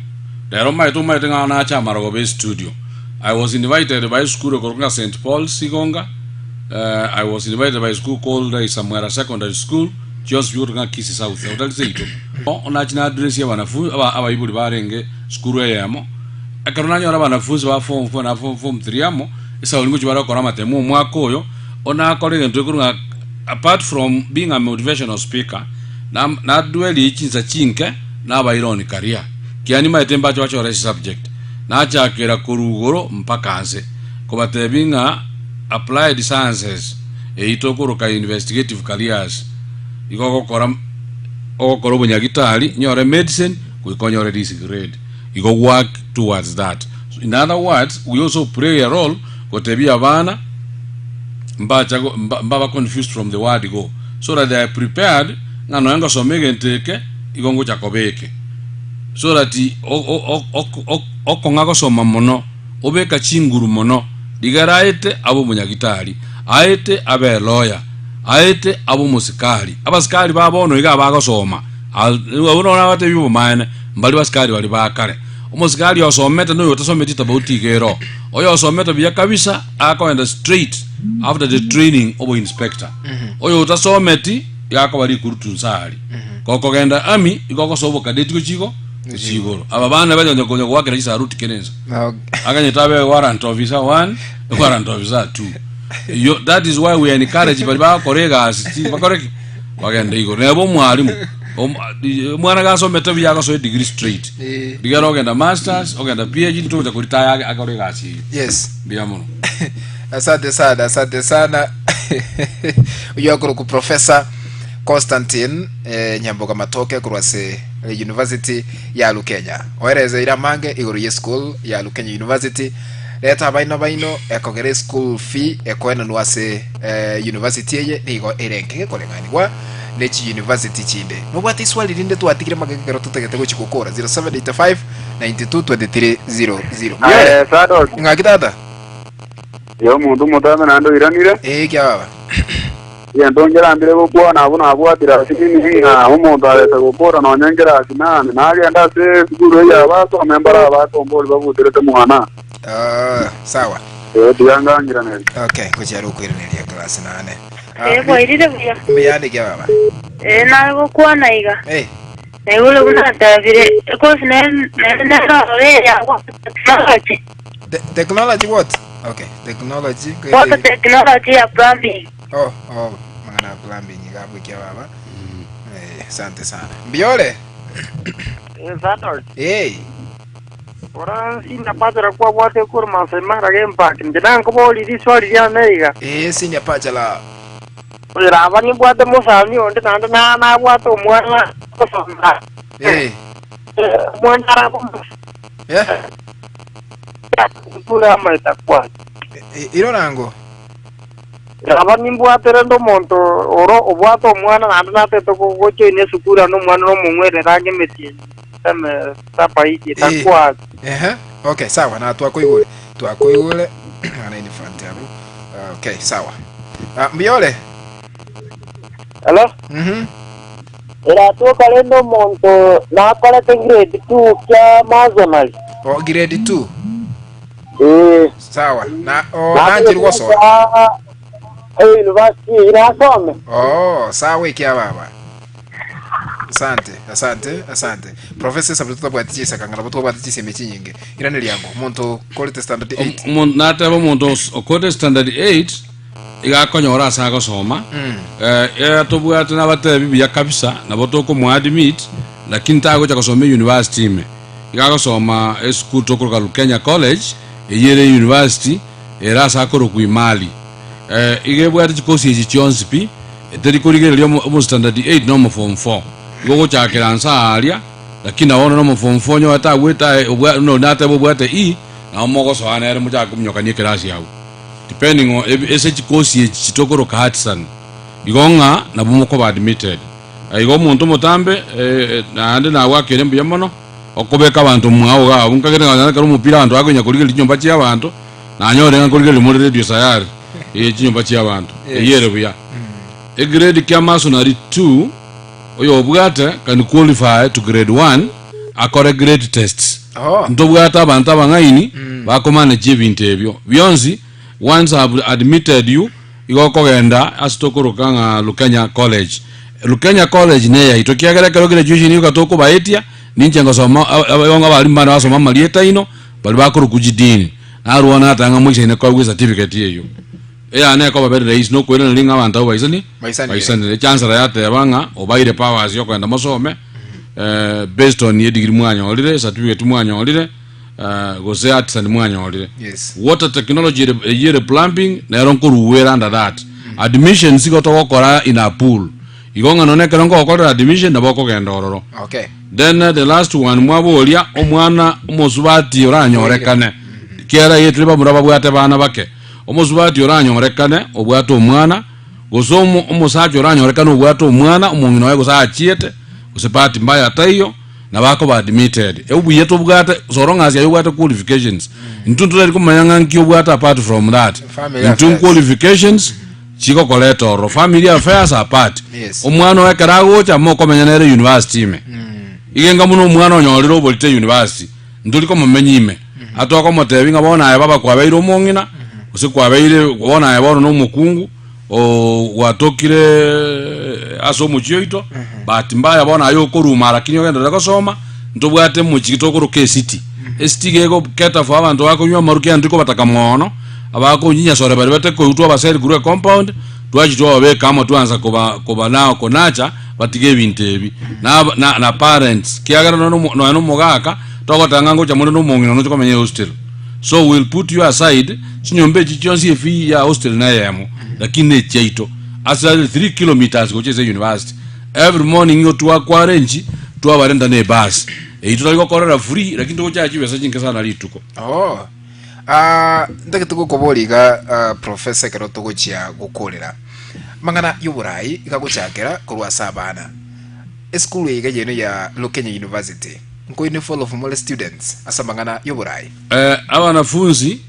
Rero omanyete omanyete ng'a nache amarogoba estudio. I was invited by esukuru ekorokwa ng'a St. Paul's Igonga, eh, I was invited by school called Isamwera Secondary School, chionsi chikorokwa ng'a Kisii South, otari seito. Nachi na address abanafunzi, aba abaibori barenge sukuru eyemo. Ekero nanyora abanafunzi ba form four na form form three amo, esauri ngochia bare gokora amatemo omwaka oyo, onakore egento ekorwa ng'a apart from being a motivational speaker, na nadwerie chinsa chinke nabaire on career. Kiagera nimaete mbache bachore chisubject, nachakera korwa igoro mpaka nse, kobatebia ng'a applied sciences eyio tokoroka investigative careers, igo ogokora ogokora obonyagitari, nyore medicine goika onyore this grade. Igo work towards that. In other words, we also play a role gotebia abana mbacha go- mba- mbaba confused from the word go so that they are prepared ng'a nonya ngosoma egento eke igo ngocha koba eke so that o- o- o- ok- ok- okong'a gosoma mono obeka chinguru mono rigera aete abe omonyagitari aete abe elawyer aete abe omosikari abasikari ba bono iga abagosoma Abwo nabo nabateebie obomaene, mbaria basikari baria ba kare. Omosikari osomete na oyotasometi tofauti iga ero. Oyosomete buya kabisa akogenda straight after the training obo inspector. Oyotasometi. Iga akoba rikurutu nsa aria. Gokogenda army igo ogosoa obokadeti gochia igo gochia igoro. Aba bana banyanya konya goakera chisaruti kera ensa. Aganyete abe warrant officer one, warrant officer two. Yo, that is why we encourage bari bagokora egasi chi bakore ki? Bagende igoro. Neba omwalimu, om- omwana gasomete buya agosoa edegree straight. Eh. Rigera ogenda masters, ogenda PhD togocha koritaya age- akore egasi eyio. Yes. Mbuya mono. Asante sana, asante sana. Oyo akorokwa Professor Constantine eh, Nyamboga Matoke korwa ase eh, University ya Lukenya. Oerezeire amange igoro ye school ya Lukenya University. Reta abaino baino ekogera eschool fee ekoenanwa ase eh, university eye nigo ere enke gekoreng'anigwa ne chi university chinde. Nobwate iswali rinde twatigire magega ekero totagete gochi gokora 0785 92 23 00. Aye, Mbiore. Sadok. Ng'aki tata? Ee, omonto omotambe naende oiranire. Ee, ekia baba. Egento nkerambire gokwana abwo nabwatire ase nini ng'a omonto arete gokora nonya nkerasi nane, nagende ase esukuru eye abasome mbare abakombori babuterete mwana. Ah, sawa. Ee, tiga ngangiranerie. Okay, ngochia are okoiraneria class nane. Ah, Ee, bwairire buya. Mbuya ekia baba. Ee, naye gokwana iga. Eh, Naigure buna atabire, ekosi nere nere nere ororo eya water technology. Te- technology what? Okay, technology. Water technology ya plumbing. Oh, oh, mang'ana ya plumbing iga abwo ekia baba. Eh, asante sana. Mbiore. Zadok, Hey. ora sina pachela kwabwate kuri Masai Mara Game Park. Inche nankobori riswali riane iga. Eh, senior pachela. Aba nimbwate mosani onde naende na nabwate omwana gosoma. Eh. Omwana arabo Yeah. kura amaeta kwa. Iro nango. Aba nimbwate rende omonto oro obwate omwana naende natete gochoina esukuru ande omwana nomong'werera ange emetienyi eme tapaiti etakwa. Ehe. Okay, sawa na twakoigure. Twakoigure. Ana in front yabo. Okay, sawa. Ah, mbiore. Hello? Mhm. Eratuka rende omonto nakorete grade 2 kia masonry. Oh, grade 2. Eh. Sawa. Na oh, nanjiri gosoa. University inasome. Oh, sawa ekia baba. Asante, asante, asante. Professor sabri tutabwati chisaka ngana botwabwati chiseme chinyinge. Irane liango omonto korete standard 8. Omonto nateba omonto os- okorete standard 8 iga akonyora ase agosoma Mm. eh, eh, tobwate nabatebi buya kabisa nabo tokomoadmit lakini tagocha gosoma university ime iga agosoma esukuru tokoroka Lukenya College eyio ere university ere ase akorokwa Imali eh, iga ebwate chikosi echi chionsi pi eteri korigereria omo omo standard 8 na omo form 4 igo ogochakera nsa aaria lakini nabo bono na omo form 4 onye tagwete aye obwa no nateba obwate E nabo mogosoa nere mochake kominyokania ekerasi abwo depending on ebi ase chikosi echi chitokoroka Hudson igo ng'a nabo mokoba admitted. Igo omonto omotambe eh, naende nagwakere mbuya mono okobeka abanto mwao iga abwo nkagete ng'a ekero omopira abanto bakonya korigereria chinyomba chia abanto nanyore ng'a nkorigereria more radio sayari eh chinyomba chia abanto Yes. eyio ere buya. Egrade kia masonry two oyobwate can qualify to grade one akore grade tests. Oh. Ntobwate abanto abang'aini bakomanage ebinto ebio bionsi once have admitted you igo okogenda ase tokoroka ng'a Lukenya College. Lukenya College neyaito ekiagera ekero graduation yoka tokobaetia ninche ngosoma aba abalimu bane basoma amarieta aino baria bakorokwa chidini narwo nateba ng'a moisaine koegwa ecertificate eyio. Eyane ekoba very rahisi nokoiraneria ng'a abanto abwo baisani Baisanire. baisanire. Chancellor yateba ng'a obaire powers yokogenda mosome eh, based on edegree mwanyorire, ecertificate mwanyorire eh, gose artisan mwanyorire. Yes. Water technology ere eyio ere plumbing nero nkoruwera under that. Admissions igo togokora in a pool. Igo ng'a nonye ekero nkogokorera admission nabo okogenda ororo. Okay. Then eh, the last one mwaboria omwana omosubati oranyorekane kiara yetire bamura babwate bana bake omosubati oranyorekane obwate omwana gose omo- omosacha oranyorekane obwate omwana omong'ina oye gose achiete gose bahati mbaya taiyo nabo akoba admitted obuya tobwate so long as aye obwate qualifications intwe ntorari komanya ng'a nki obwate apart from that Family intwe affairs. qualifications chigokoreta ororo family affairs apart Yes. omwana oyo ekero agocha mokomenya nere university ime igenga buna omwana onyorire oborito university ntori komomenya ime atokomotebia ng'a bono aye baba kwabeire omong'ina gose kwabeire bono aye bono na omokungu oo gwatokire. ase omochie oito, bahati mbaya bono aye okoruma lakini ogenderere gosoma, ntobwate omochie tokoroka esiti. Esiti iga ego cater for abanto bakonywa amarwa kiagera ntikobataka moono, abakonyinyasore baria bate koigwa twabaseri korwa ecompound, twachia twababeka amo twaansa koba koba nao konacha batige ebinto ebi. Na aba na na parents, kiagera nonya nomo nonya na omogaka, togoteba ng'a ngocha more na omong'ina noche komenya ehostel. So we'll put you aside, chinyomba echi chionsi efee ya hostel neyemo, lakini nechiaito. Ase are 3 kilometres gochia ase university. Every morning igo twakwarenchi, twabarenta ne ebus. Eyio totari gokorera free, lakini togochacha chibesa chinke sana rituko. Oh. Ah, ntagete gokoboria iga ah, professor ekero togochia gokorera amang'ana y'oborai iga gochakera korwa ase abana esukuru eye iga yeno ya Lukenya University nkoine full of more students ase amang'ana y'oborai Eh, abanafunzi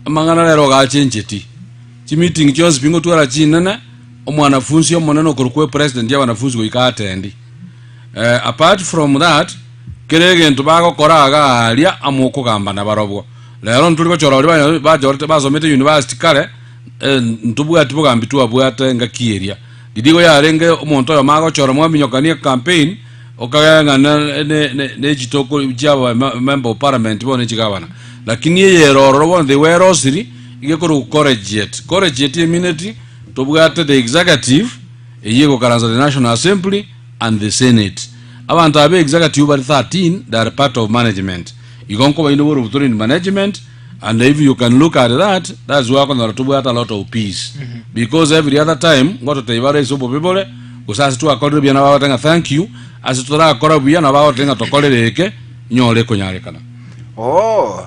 amang'ana rero gachencheti chimeeting chionsi pi ngotwara chinene omwanafunzi omonene okorokwa epresident ya abanafunzi goika atendi eh, apart from that kera egento bagokora iga aaria amo okogamba nabarobwo rero ntori gochora baria banyo bachorete basomete university kare eh, ntobwati bogambi twabwate engaki eria riria igo yarenge omonto oyomo agochora mwaminyokania ecampaign Okagera ng'a ne- ne- ne- ne chitoko chia aba member of parliament bono echigabana. Lakini eye ere ororo bono they were rosiri iga ekorokwa collegiate. Collegiate emineti tobwate the executive eyio egokaransa the national assembly and the senate. Abanto aba executive bare 13 they are part of management. Igo nkobainwa bore tore in management and if you can look at that that's why okonyora tobwate a lot of peace because every other time ngototebia bare ase obobe bore gose ase twakorire buya nabo bagoteba ng'a thank you ase torakora buya nabo bagoteba ng'a tokorere eke nyore ekonyarekana. Oh,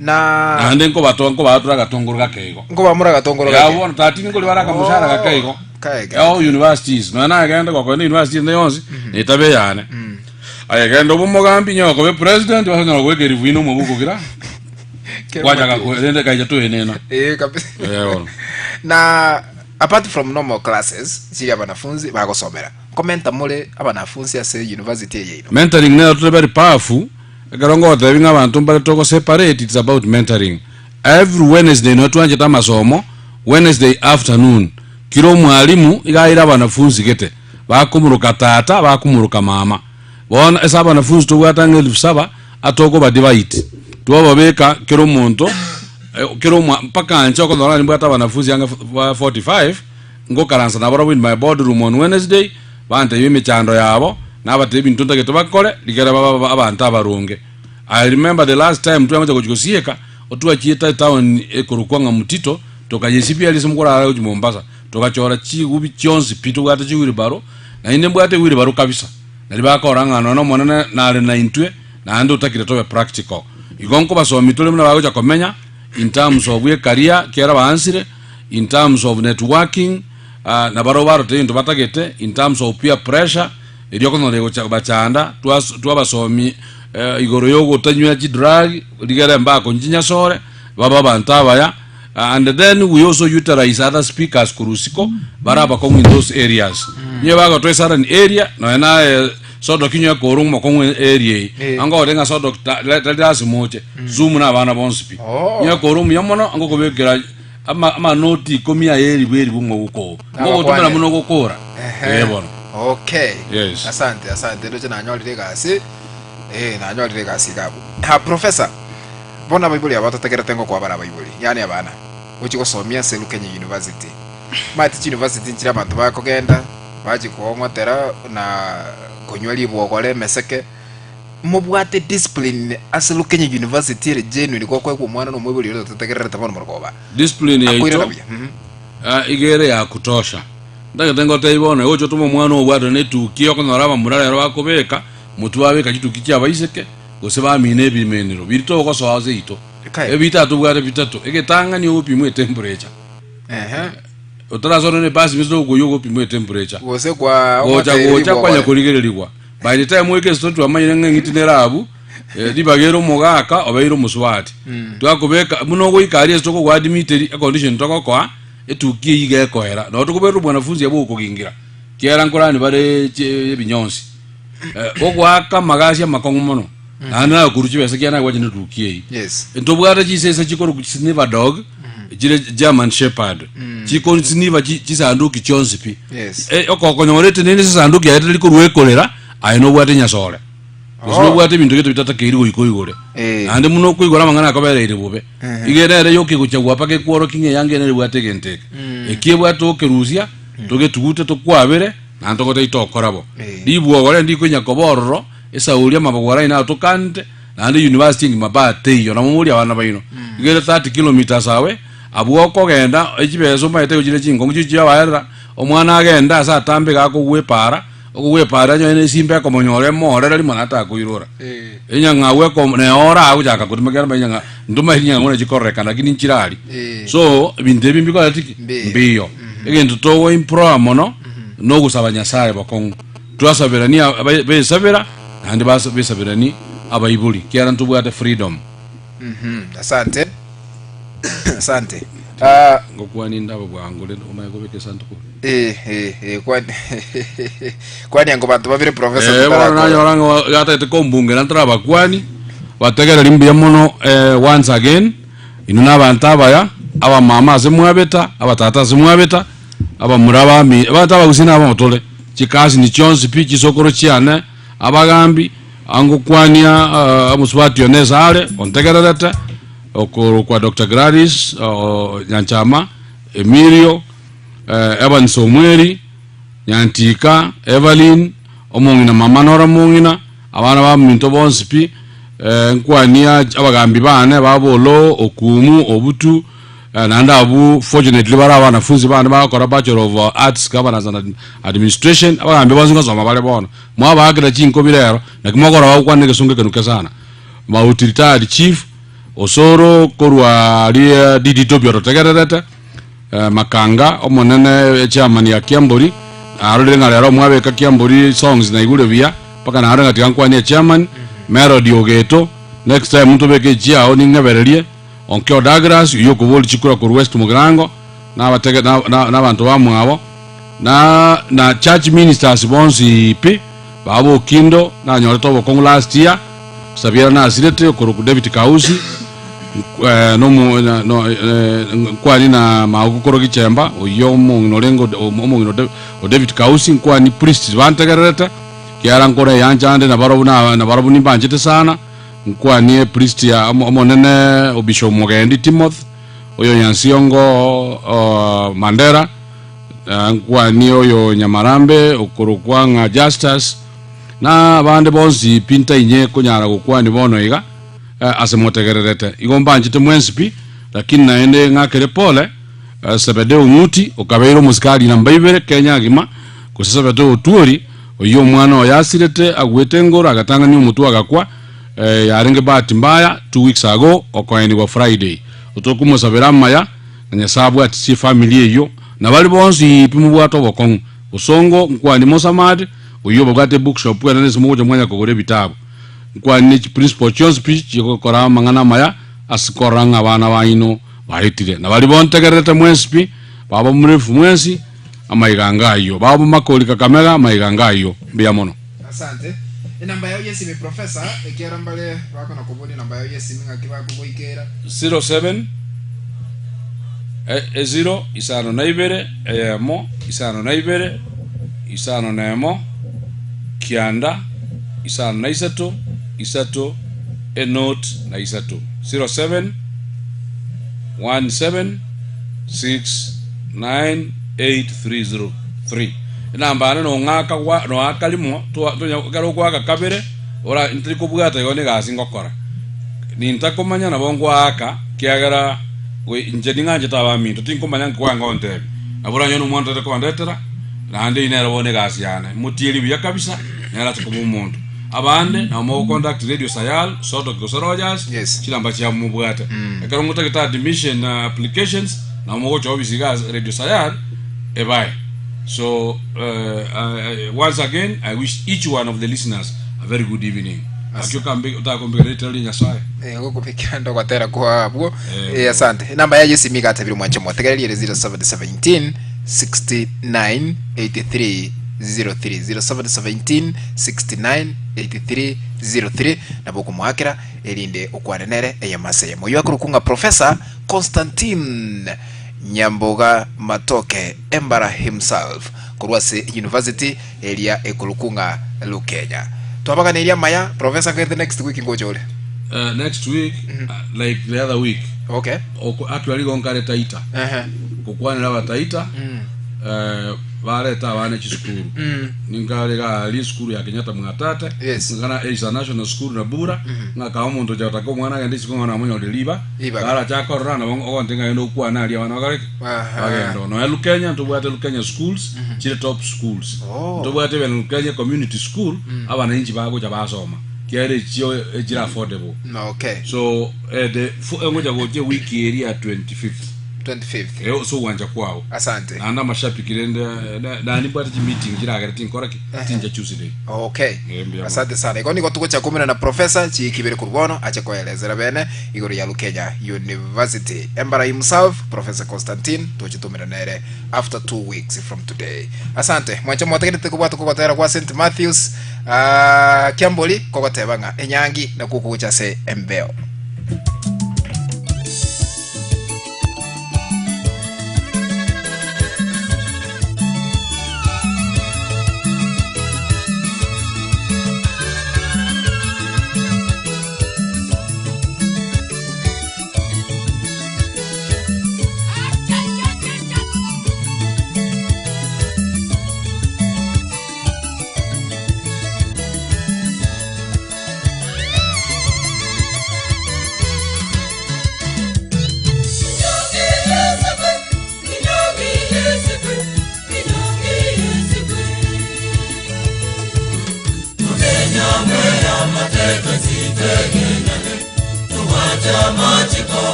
na Naende nkobato nkobatura agatongoro gake igo. Nkobamura agatongoro Ya gake. bono tatini nkori bare akamushara gake igo. Kae, kae. All universities nonya nagende gokogenda university ende yonsi netabe eyane. Aye genda obe omogambi nyowe kobe president basanyora goika erifu ine omobuko kira kwachaka ko- rende kaija toenena. Eh, kabisa. Eh, bono. Na apart from normal classes chiri abanafunzi bagosomera nkomenta more abanafunzi ase university eye ino Mentoring nero tore very powerful ekero ngogotebi ng'a abanto mbare togo separate it's about mentoring. Every Wednesday nonya twanchete amasomo Wednesday afternoon kira omwalimu iga aire abanafunzi gete Bakomoroka tata, bakomoroka mama. Bono ase abanafunsi tobwate ang'e elifu saba, atokoba divide, twababeka kera omonto kera omwa mpaka inche okonyora ng'a nimbwate abanafunsi ang'e 45, ngokaransa nabarabwo in my board room on Wednesday, bantebia emechando yabo, nabatebia ebinto ntagete bakore, rigere babe abanto abaronge. I remember the last time twagocha gochia gosieka, otwachiete etown ekorokwa ng'a Mtito, tokayesibia aria ase mokorara gochia Mombasa. Togachora chigubi chionsi pi tobwate chiwilibaro, naende mbwate ewilibaro kabisa, nari bakora ng'a nonya Omonene nare naintwe, naende otakire tobe practical. Igo nkobasomia tore buna bagocha komenya in terms of ecareer kiara baansire, in terms of networking, ah, nabarabwo barote egento batagete, in terms of peer pressure, erio okonyora egocha bachanda, twas twabasomia igoro ya ogotanywa chidrug, rigere mbakonywa chinyasore, babe abanto abaya. And then we also utilize other speakers korwa isiko bare abakong'u in those areas. Onye bagotoa certain area nonya naye Sodoki onye kore omokong'u area eye Eh. ango goteba ng'a Sodoki ta- ta- tari lasima oche Zoom na abana bonsi pi. Oh. Onye kore omuya mono ango okobekera ama amanoti ikomi aye eribu eribu ng'a ogokoo. Ngogotomera Nabakwane. buna ogokora. Ehe. Eh bono. Okay. Yes. Asante, asante. Ndoche nanyorire egasi. Eh, nanyorire egasi iga abwo. Ha, professor. Bono abaibori aba totegerete ngokoa bare abaibori, yaani abana, gochia gosomia ase Lukenya University. Omanyete chiuniversity nchire abanto bakogenda, bachia kong'otera na konywa ribwogore emeseke, mobwate discipline ase Lukenya University ere genuine gokoegwa omwana na omoibori oria ototegererete bono morogoba. Discipline yaito Akoirana buya. Mhm. ah, iga ere ya kutosha. Ntagete ngotebie bono, gocha otome omwana obwatwe na etuki okonyora abamura rero bakobeka, motwe babeka chituki chia abaiseke, gose bamina ebimenero biria togosoa ase ito. Ebi tatobwate bitato, egetang'ani ogopimwa etemperature. Ehe. Otarasora ne basi misa okoyia ogopimwa etemperature. Gose kwa Gocha ogotera gocha ribwogore. kwanya korigererigwa. By the time oike esito twamanyire ng'a eng'iti nere abwo, eh, ribaga ere omogaka obeire omosubati. Twakobeka buna ogoika aria ase tokogoadmiteri econdition togokoa, etuki eyio iga ekoera. Nabo tokoberera omwanafunzi abwo okogingira, kiagera nkorani bare chi ebinyonsi. Ogoaka amagasi amakong'u mono, naende naye okorua chibesa ekiagera naye gwachire netuki eyio. Yes. Ntobwate chisese chikorokwa chisniver dog, Chire German Shepherd. Chikonsiniva chi- chisanduki chionsi pi. Yes. Eh, okokonyora etenene esanduki yaye teri korwa ekorera, aye nobwate nyasore. Gose Oh. nobwate ebinto gete bitatakeiri goika oigore. Eh. Naende buna okoigora amang'ana akobereire bobe. Mhm. Iga ere ere yoka egochagua mpaka ekworokia ng'a eyanga ere ebwate egento eke. Eki ebwate okerusia, togetugute tokwabere, naende togotebia tokora bo. Ribwogo rende rikonya koba ororo, esauri amabogoro aino atokanete, naende university engima baa teiyo, nabo moborie abana baino. Iga ere 30 kilometres away, abwo okogenda, echibesa omanyete gochire chinkong'u chiria chiabaerera, omwana agende ase atambe iga akogwa epaara, okogwa epaara onye nesimba ekomonyora emorere rimo naende takoirora. Enyang'au eko neora agochaka korima ekiagera omanyete ng'a ntomanyeti chinyang'au buna chikororekana lakini nchire aria. So ebinto ebi mbikoreti ki? Mbiyo. Egento togo implore mono, nogosaba Nyasaye bokong'u. Twasaberania abai besabera naende bas besaberani abaibori ekiagera ntobwate freedom. Asante. Asante. Ah, Ngokwania inde aba bwango rende omanye kobeka esanduku. eh, eh, eh, kwani kwani ango banto babere professor Eh, bono tutarakora. nanyora ng'a gatagete kombungera ntarabakwani bategereri mbuya mono eh, once again inwe na abanto abaya abamama ase mwabeta abatata ase mwabeta abamura bami abanto abagusii na abamo tore chikasini chionsi pi chisokoro chiane abagambi angokwania ah, omosubati one ase are ontegererete okorokwa Doctor Gladys oh, Nyanchama Emilio eh, Evans Omweri Nyantika, Evelyn, omong'ina mama noro omong'ina, abana baminto bonsi pi, eh, nkwania abagambi bane baba Oloo, Okumu, Obutu, eh, naende abwo fortunately bare abanafunzi bane bagokora Bachelor of Arts Governance and Admi- Administration, abagambi bonsi ngosoma bare bono. Mwabaakera chinkobi rero, naki mogokora bagokwana egesongo ekenuke sana. Mauti retired chief, Osoro korwa aria DDW orotegererete, Makanga, omonene echairman ya Kiambori, narorire ng'a rero mwabeka Kiambori songs naigure buya, mpaka narore ng'a tiga nkwanie echairman, Melody Ogeto, next time ntobeke echiao ning'ebererie, Onkeo Douglas, oyio okoboria chikura korwa West Mugirango, nabatege na na nabanto bamwabo, na na church ministers bonsi pi, baba Okindo, nanyorete obokong'u last year, Sabiera nasirete, okorokwa David Kausi, nomo na no nkwani na magokoro gichemba, oyio omong'ina orenge omong'ina o David Kausi, nkwani priests bantegererete, kiagera nkore eyancha ande nabarobwo na nabarobwo nimbanchete sana, nkwanie priest ya omonene o Bishop Mogendi Timothy, oyo Nyansiongo Mandera, nkwanie oyo Nyamarambe okorokwa ng'a Justus, Na abande bonsi pi ntainye konyara gokwania bono iga, ase motegererete. Igo mbanchete mwensi pi, lakini naende ng'akere pole, Sebedeo Ng'uti, okabeire omosikari namba ibere Kenya agima, gose Sebedeo Otuori, oyio omwana oye asirete agwete engoro agatang'ania omotwe agakwa, yarenge bahati mbaya 2 weeks ago, okoenigwa Friday. Otokomosabera amaya, na Nyasae abwatisie efamiri eyio, na baria bonsi pi mobwate obokong'u. Bosongo, nkwanie Mosamad, oyio obwate ebookshop enene ase mogocha mwanya kogora ebitabu. Nkwanie ne chiprinciple chionsi pi chigokora amang'ana amaya ase korora ng'a abana baino baetire. Na baria bontegererete mwensi pi, baba omorefu mwensi, amaiganga ayio. Baba Makori Kakamega, amaiganga ayio. Mbuya mono. Asante. Enamba yao y'esimi Professor, ekiagera mbare bakona koboria enamba yao y'esimi ng'aki bakogoikera. 07 eziro isano na ibere eyemo isano na ibere isano na emo kianda isano na isato isato enoti na isato 07 17 6 9 8 3 0 3 Enamba yane nong'aka gwa noaka rimo twa tonya ekero okoaka kabere ora ntari kobwata igo negasi ngokora. Nintakomanya nabo ngoaka kiagera goi inche ning'anchete abaminto tinkomanya nki kwangontebia. Nabo oranyore nomonto otari kondetera naende eyio nere bono egasi yane. Motieri buya kabisa nere ase koba omonto. Abande nabo mogo contact Radio Sayal, Sodoki gose Rogers, Yes. chinamba chiabo mobwate. Ekero motagete admission applications nabo mogocha ofisi iga ase Radio Sayal ebae. So once again I wish each one of the listeners a very good evening. Gaki okambe otakombekera ritero ria Nyasaye. Eh, gokobekera ndo gotera kwa abwo. Eh, Eh, asante. Enamba ya Yesu imiga atabire mwanche motegererie ere 0717 69 83 03 0717 69 83 03 nabo okomoakera erinde okwane nere eyemo ase eyemo. Oyio akorokwa ng'a Professor Constantine Nyamboga Matoke Embara himself korwa ase university eria ekorokwa ng'a Lukenya. Twabaganeirie amaya Professor ngete next week ngocha ore. Next week like the other week Okay. Oko actually igo nkare Taita Ehe. gokwanera abataita barete abana chisukuru ninkare iga aria esukuru ya Kenyatta Mwatate Yes. ngana is a national school na bura ng'a kaa omonto ocha gotaka omwana agende isiko ng'a namonyorire riba Ribaga. karache akorora nabo ogonte ng'a agende gokwana aria abana bakore ki Aha. bagende oo. Nonya Lukenya ntobwate Lukenya schools chire top schools Oh. ntobwate even Lukenya community school abananchi bagocha basoma kiagera echio echire affordable Okay. so eh, the fo- engocha gocha ewiki eria ya 25th 25th. Eh, ase ogwancha kwao Asante. naende amashabiki rende eh, na- nani mbwate chimeeting chiragere tinkora ki tincha Tuesday Okay. Eh, mbuya mono. Asante sana. Igo nigo tugocha kumena na Professor chikibere korwa bono ache koelezera bene igoro ya Lukenya University. Embara himself Professor Constantine toche tumena nere after 2 weeks from today. Asante. Mwanche mwategerete kobwata kogotera kwa St Matthews Kiamboli kogoteba ng'a enyangi nakwo kogocha ase embeo.